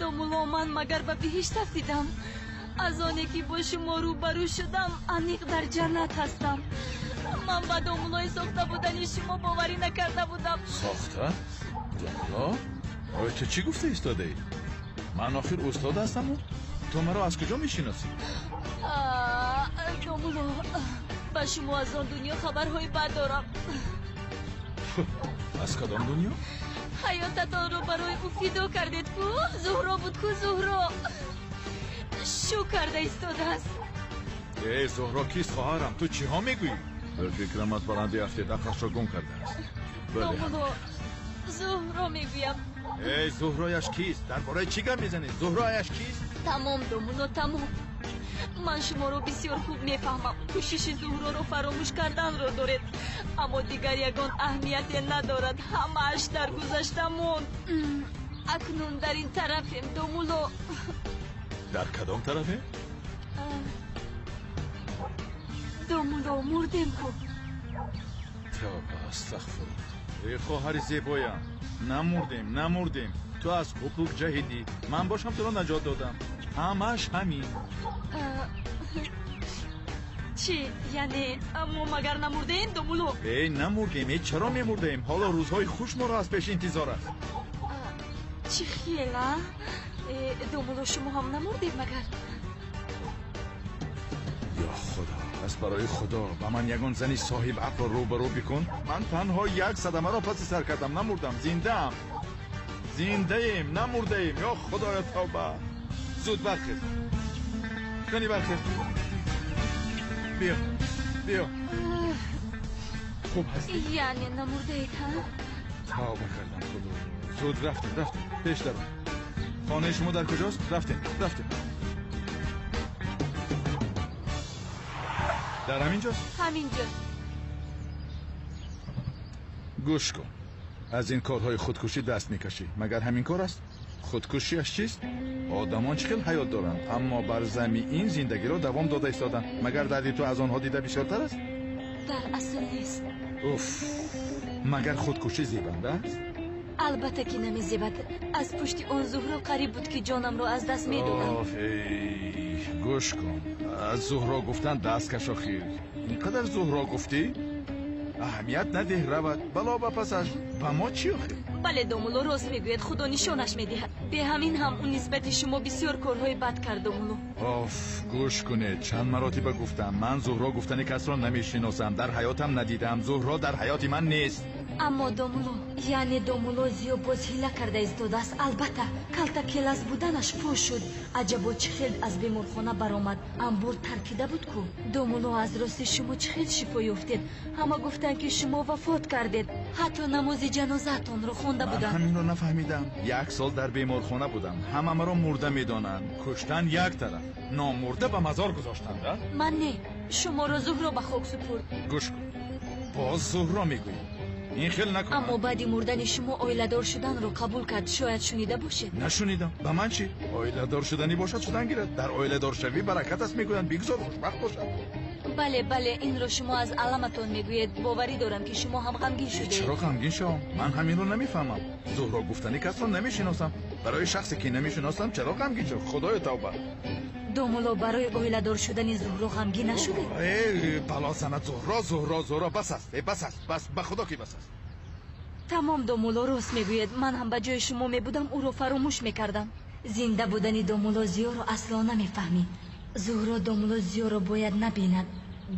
Домулло, ман магар ба биҳишт афтидам? Аз оне ки бо шумо рӯбарӯ шудам, аниқ дар ҷаннат ҳастам. Ман ба домуллои сохта будани шумо боварӣ накарда будам. Сохта? Домулло? Оё ту чӣ гуфта истодаӣ? Ман охир устод ҳастаму ту маро аз куҷо мешиносӣ? Домулло, ба шумо аз он дунё хабарҳои бад дорам. Аз кадом дунё? Ҳаётатонро барои ӯ фидо кардед ку? Зуҳро буд ку, Зуҳро? Шу карда истодааст. Э, Зуҳро кист, хоҳарам? Ту чиҳо мегӯӣ? Ба фикрам аз баландӣ афтид, ақлашро гум кардааст. Домулло, Зуҳро мегӯям. Эй, Зуҳрояш кист? Дар бораи чӣ гап мезанед? Зуҳрояш кист? Тамом, домулло, тамом. Ман шуморо бисёр хуб мефаҳмам. Кӯшиши Зуҳроро фаромӯш карданро доред, аммо дигар ягон аҳамияте надорад. Ҳамааш дар гузашта монд. Акнун дар ин тарафем, домулло. Дар кадом тарафе? Домулло, мурдем ку. Тавба, астағфирулло. Эй хоҳари зебоям, намурдем, намурдем. Ту аз ҳуқуқ ҷаҳидӣ, ман бошам туро наҷот додам. Ҳамааш ҳамин. Чӣ? Яъне мо магар намурдаем, домулло? Эй, намурдем. Эй, чаро мемурдаем? Ҳоло рӯзҳои хуш моро аз пеш интизор аст. Чӣ хел, а? Домулло, шумо ҳам намурдед магар? Ё худо, пас барои худо ба ман ягон зани соҳиб ақлро рӯбарӯ бикун. Ман танҳо як садамаро паси сар кардам, намурдам, зиндаам. Зиндаем, намурдаем. Ё худоё, тавба. Зуд бархез. Кани бархез. Биё, биё. Хуб ҳастӣ? Яъне намурдаед, ҳа? Тавба кардам, худо. Зуд рафтем, рафтем. Пеш даро. Хонаи шумо дар куҷост? Рафтем, рафтем. Дар ҳамин ҷост? Ҳамин ҷо. Гӯш кун. Аз ин корҳои худкушӣ даст мекашӣ. Магар ҳамин кор аст? Худкушиаш чист? Одамон чӣ хел ҳаёт доранд, аммо бар замин зиндагиро давом дода истоданд. Магар дарди ту аз онҳо дида бисёртар аст? Дар асл нест. Уф, магар худкушӣ зебанда аст? Албатта ки намезебад. Аз пушти он Зуҳро қариб буд ки ҷонамро аз даст медодам. Оф, эй, гӯш кун. Аз Зуҳро гуфтан даст каш охир. Ин қадар Зуҳро гуфтӣ? Аҳамият надеҳ, равад. Бало ба пасаш. Ба мо чӣ охир? Бале, домулло, рост мегӯяд. Худо нишонаш медиҳад. Бе ҳамин ҳам ӯ нисбати шумо бисёр корҳои бад кард, домулло. Оф, гӯш кунед. Чанд маротиба гуфтам, ман Зуҳро гуфтани касро намешиносам. Дар ҳаётам надидам. Зуҳро дар ҳаёти ман нест. Аммо домулло, яъне домулло Зиё боз ҳила карда истодааст. Албатта, калта келас буданаш фош шуд. Аҷабо чӣ хел аз беморхона баромад. Амбор таркида буд ку. Домулло, аз рости шумо чӣ хел шифо ёфтед? Ҳама гуфтанд ки шумо вафот кардед. Ҳатто намози ҷанозаатонро хонда буданд. Ман ҳаминро нафаҳмидам. Як сол дар беморхона будам. Ҳама маро мурда медонанд. Куштан як тараф, номурда ба мазор гузоштанд. Ман не, шуморо Зуҳро ба хок супурд. Гӯш кун, боз Зуҳро мегӯӣ. Ин хел накун. Аммо баъди мурдани шумо оиладор шуданро қабул кард. Шояд шунида бошед. Нашунидам. Ба ман чӣ? Оиладор шуданӣ бошад, шудан гирад. Дар оиладоршавӣ баракат аст мегӯянд. Бигзор хушбахт бошад. Бале, бале, инро шумо аз аламатон мегӯед. Боварӣ дорам ки шумо ҳам ғамгин шудед. Чаро ғамгин шавам? Ман ҳаминро намефаҳмам. Зуҳро гуфтани касро намешиносам. Барои шахсе ки намешиносам чаро ғамгин шавам? Худоё, тавба. Домулло, барои оиладор шудани Зуҳро ғамгин нашудед? Э, бало занад Зуҳро, Зуҳро, Зуҳро, бас аст, э, бас аст, бас, ба худо ки бас аст. Тамом, домулло, рост мегӯед. Ман ҳам ба ҷои шумо мебудам, ӯро фаромӯш мекардам. Зинда будани домулло Зиёро асло намефаҳмӣ. Зуҳро домулло Зиёро бояд набинад.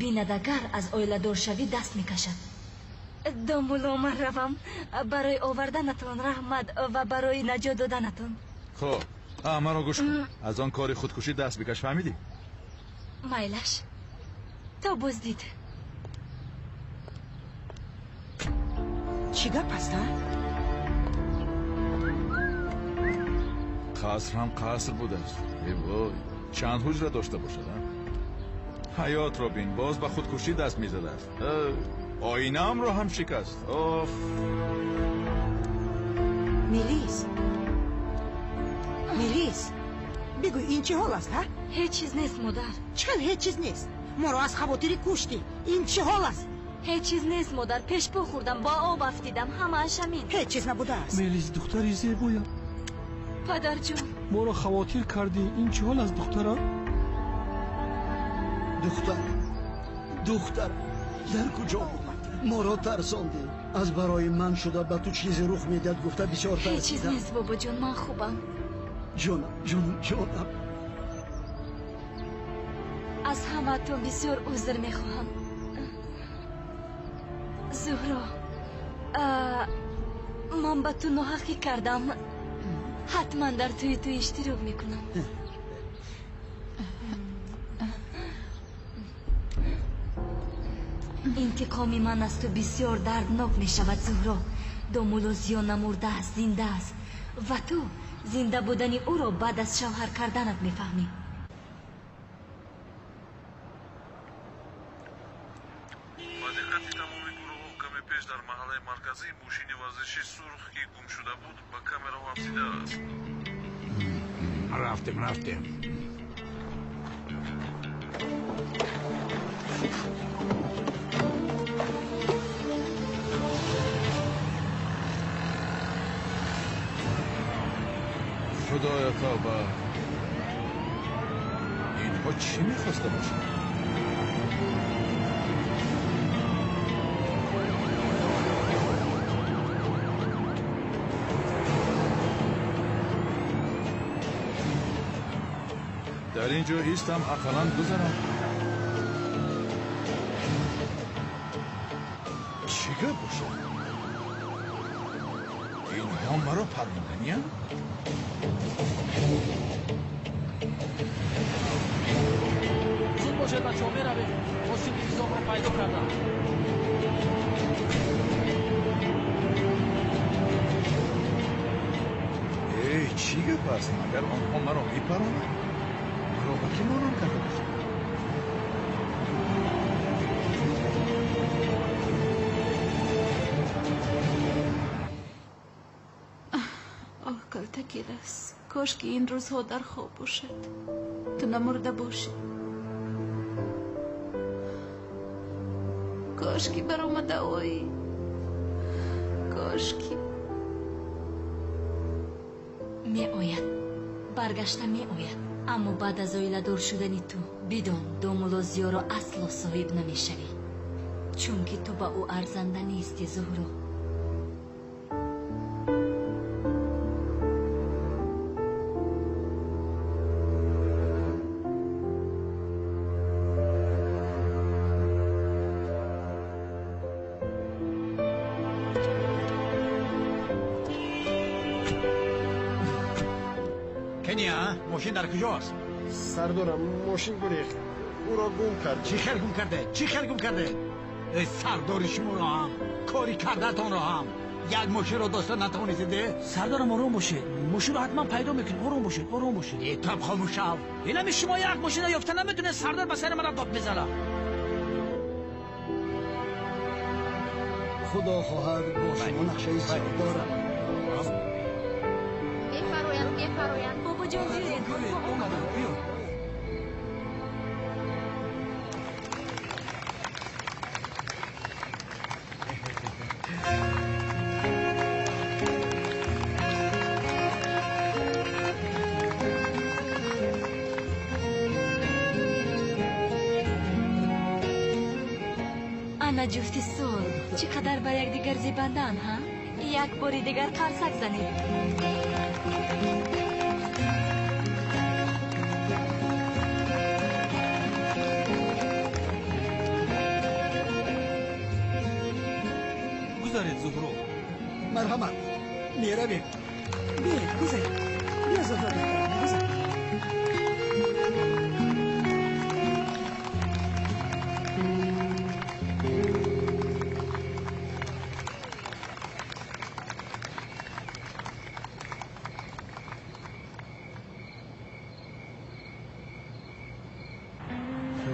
Бинад агар, аз оиладоршавӣ даст мекашад. Домулло, ман равам. Барои оварданатон раҳмат ва барои наҷот доданатон. Хуб, маро гӯш кун. Аз он кори худкушӣ даст бикаш, фаҳмидӣ? Майлаш, то боздид. Чӣ гап аст, а? Қаср ҳам қаср будааст. Эй вой, чанд ҳуҷра дошта бошад, а? Ҳаётро бин, боз ба худкушӣ даст мезадааст. Оинаамро ҳам шикаст. Оф! Мелис, Мелис, бигӯ, ин чӣ ҳол аст, ҳа? Ҳеҷ чиз нест, модар. Чӣ хел ҳеҷ чиз нест? Моро аз хавотирӣ куштӣ. Ин чӣ ҳол аст? Ҳеҷ чиз нест, модар. Пешпо хӯрдам, ба об афтидам, ҳамааш ҳамин. Ҳеҷ чиз набудааст. Мелис, духтари зебоям. Падарҷон, моро хавотир кардӣ. Ин чӣ ҳол аст, духтарам? Духтар, духтар, дар куҷо омад? Моро тарсондӣ. Аз барои ман шуда ба ту чизе рух медиҳад гуфта бисёр ҳеҷ чиз тарсидам. нест, бобоҷон, ман хубам. Ҷонам, ҷонам, ҷонам. Аз ҳамаатон бисёр узр мехоҳам. Зуҳро, ман ба ту ноҳақӣ кардам. Ҳатман дар тӯи ту иштирок мекунам. Интиқоми ман аз ту бисёр дарднок мешавад, Зуҳро. Домулло Зиё намурдааст, зинда аст, ва ту зинда будани ӯро баъд аз шавҳар карданат мефаҳмӣ. Ба диққати тамоми гурӯҳҳо, каме пеш дар маҳаллаи марказӣ мошини варзиши сурх, ки гум шуда буд, ба камераҳо афтидааст. Рафтем, рафтем. Худоё, тавба! Инҳо чӣ мехоста бошанд? Дар ин ҷо истам, ақаллан гузарам. Чӣ гап бошад? Инҳо маро парронданиям? Зуд бошед, бачаҳо, меравем. Осиби низомро пайдо кардам. Эй, чӣ гап аст? Магар онҳо маро мепаронанд? Маро ба кӣ монанд карда бошанд? Оҳ, калтаки рас, кошки ин рӯзҳо дар хоб бошад, ту намурда бошӣ. Кошки баромада оӣ, кошки. Меояд, баргашта меояд, аммо баъд аз оиладор шудани ту бидон, домулло Зиёро асло соҳиб намешавӣ, чунки ту ба ӯ арзанда нестӣ, Зуҳро. Кения, мошин дар куҷост? Сардорам, мошин гурехт, ӯро гум кард. Чӣ хел гум карде? Чӣ хел гум карде? Э, сардори шуморо ҳам, кори кардаатонро ҳам, як мошинро дошта натавонистеде? Сардорам, ором бошед, мошинро ҳатман пайдо мекунем. Ором бошед, ором бошед. Э, ту ҳам хомӯш шав. Инами шумо як мошина ёфта наметонед, сардор ба сари мана дод мезанад. Худо хоҳад, бо шумо нақшаи зиёд дорам. Мефароянд, мефароянд. Бобоҷон, биёед. Омадам, биё. Ана ҷуфти сол чӣ қадар ба якдигар зебандаанд, ҳа? Як бори дигар қарсак занед. Гузаред, Зуҳро. Марҳамат, меравем. Биёед, гузаред. Биё, Зуҳро духтарам, гузар.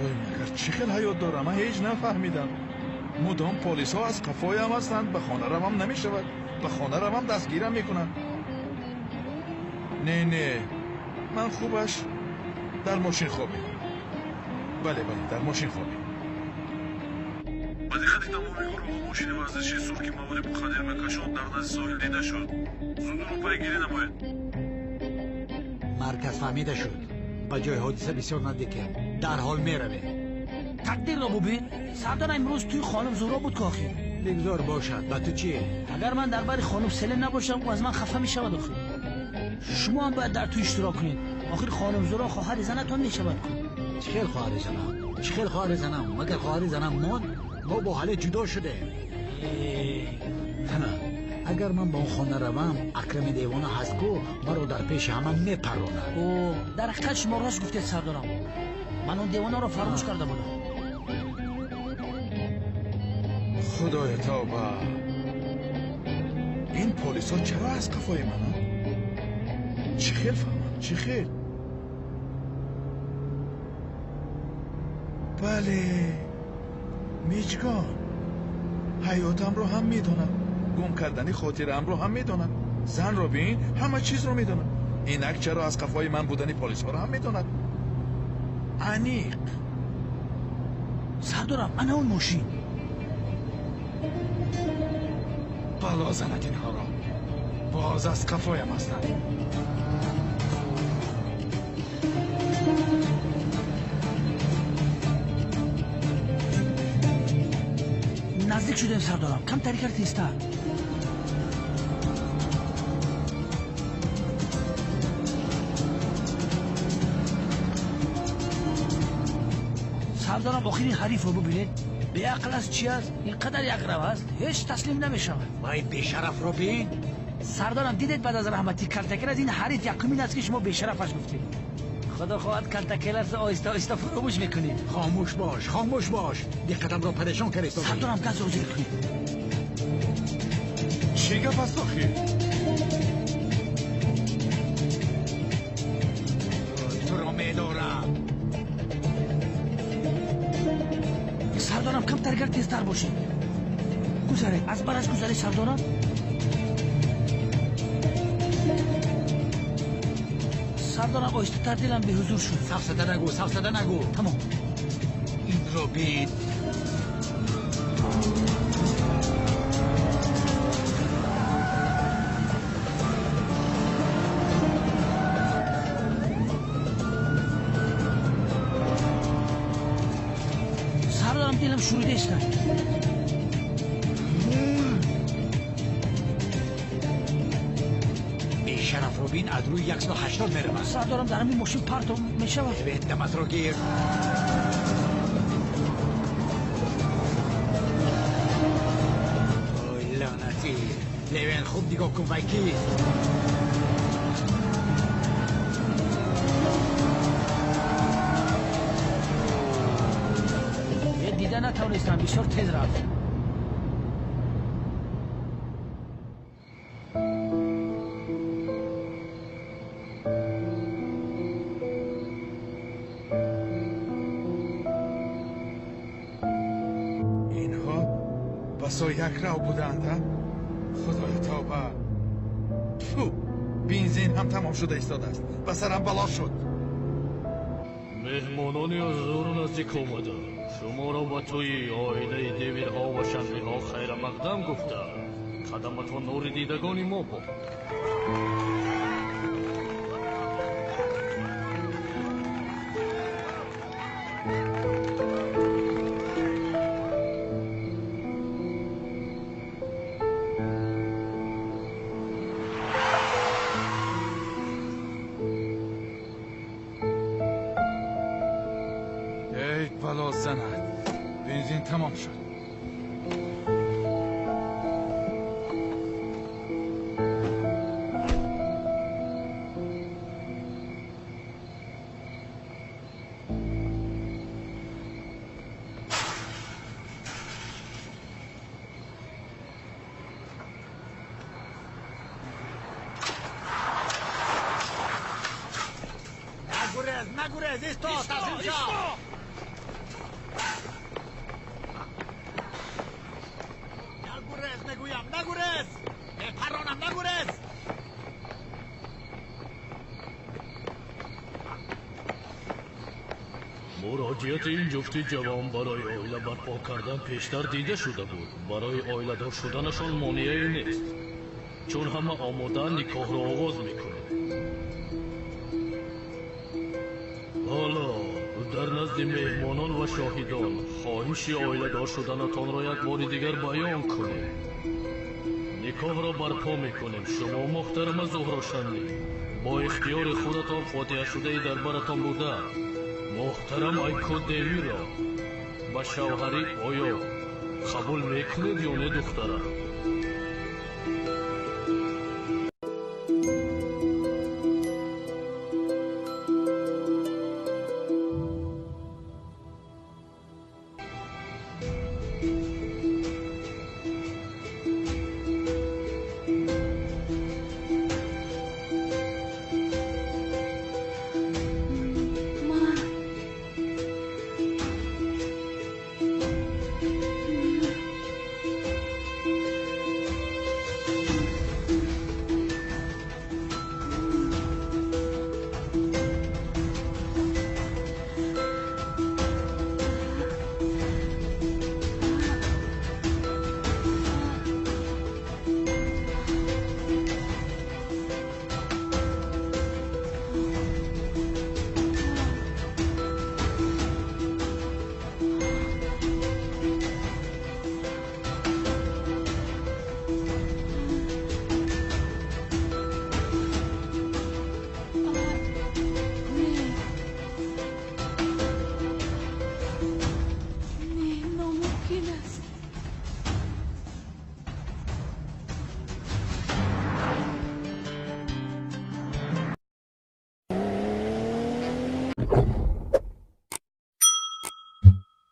Ой, магар чӣ хел ҳаёт дорам? Ман ҳеҷ нафаҳмидам. Мудом полисҳо аз қафоям ҳастанд. Ба хона равам намешавад. Ба хона равам дастгирам мекунанд. Не, не, ман хубаш дар мошин хоб мекунам. Бале, бале, дар мошин хоб мекунам. Ба диққати тамоми гурӯҳҳо мошини варзишии сурх, ки маводи мухаддир мекашонд, дар назди соҳил дида шуд. Зуд ӯро пайгирӣ намоед. Марказ фаҳмида шуд. Ба ҷои ҳодиса бисёр наздикем. Дарҳол меравем. Тақдирро бубин. Сардорам, имрӯз тӯи хонум Зуҳро буд ки охир. Бигзор бошад, ба ту чӣ? Агар ман дар бари хонум Селин набошам, ӯ аз ман хафа мешавад охир. Шумо ҳам бояд дар тӯй иштирок кунед. Охир хонум Зуҳро хоҳари занатон мешавад ку. Чӣ хел хоҳари занам? Чӣ хел хоҳари занам? Магар хоҳари занам монд? Мо бо ҳале ҷудо шудем. Агар ман ба он хона равам, Акрами девона ҳаст ку, маро дар пеши ҳама мепаронад. О, дар ҳақиқат шумо рост гуфтед, сардорам. Ман он девонаро фаромӯш карда будам. Худоё тавба! Ин полисҳо чаро аз қафои мананд? Чӣ хел фаҳмам? Чӣ хел? Бале, миҷгон. Ҳаётамро ҳам медонам. Гум кардани хотираамро ҳам медонам. Занро бин, ҳама чизро медонам. Инак чаро аз қафои ман будани полисҳоро ҳам медонад. Аниқ. Сардорам, ана он мошин. Бало занад инҳоро. Боз аз қафоям ҳастанд. Наздик шудем, сардорам. Камтари кар тезтар. Сардорам, охирин ҳарифро бубинед. Беақл аст, чи аст? Ин қадар якрав аст, ҳеҷ таслим намешавад. Вай бешарафро бин. Сардорам, дидед баъд аз раҳмати Калтакелас ин ҳариф якумин аст, ки шумо бешарафаш гуфтед. Худо хоҳад Калтакеласро оҳиста оҳиста фаромӯш мекунед. Хомӯш бош, хомӯш бош. Диққатамро парешон кардед. Сардорам, газро зир кунед. Чӣ гап аст охир? Туро медорам. Сардорам, камтар гар тезтар бошед. Гузаред, аз бараш гузаред, сардорам. Сардорам, оҳистатар, дилам беҳузур шуд. Сафсата нагӯ, сафсата нагӯ. Тамом. Инро бин. Сардорам, дилам шурида истад. Бешарафро бин, аз рӯи 180 меравад. Сардорам, дар ҳамин мошин парто мешавад. Даматро гир. Ой, лаънатӣ. Левен, хуб нигоҳ кун, вай кист? Дида натавонистам, бисёр тез рафт. Инҳо басо якрав буданд, а? Худоё тавба! Тфу! Бензин ҳам тамом шуда истодааст. Ба сарам бало шуд. Меҳмонони аз дуру наздик омада, шуморо ба тӯи оилаи Демирҳо ва Шанлиҳо хайрамақдам гуфта, қадаматон нури дидагони мо бод. Эй бало занад, бензин тамом шуд. Нагурез, нагурез, исто, таслим шав. мегӯям, нагурез, мепаронам, нагурез. Муроҷиати ин ҷуфти ҷавон барои оила барпо кардан пештар дида шуда буд. Барои оиладор шуданашон монеае нест, чун ҳама омодаанд, никоҳро оғоз мекунем. Ҳоло дар назди меҳмонон ва шоҳидон хоҳиши оиладор шуданатонро як бори дигар баён кунед. Никоҳро барпо мекунем. Шумо, муҳтарама Зуҳро Шанлӣ, бо ихтиёри худатон фотиҳашудаи дар баратон буда муҳтарам Айко Девиро ба шавҳарӣ оё қабул мекунед ё не, духтарам?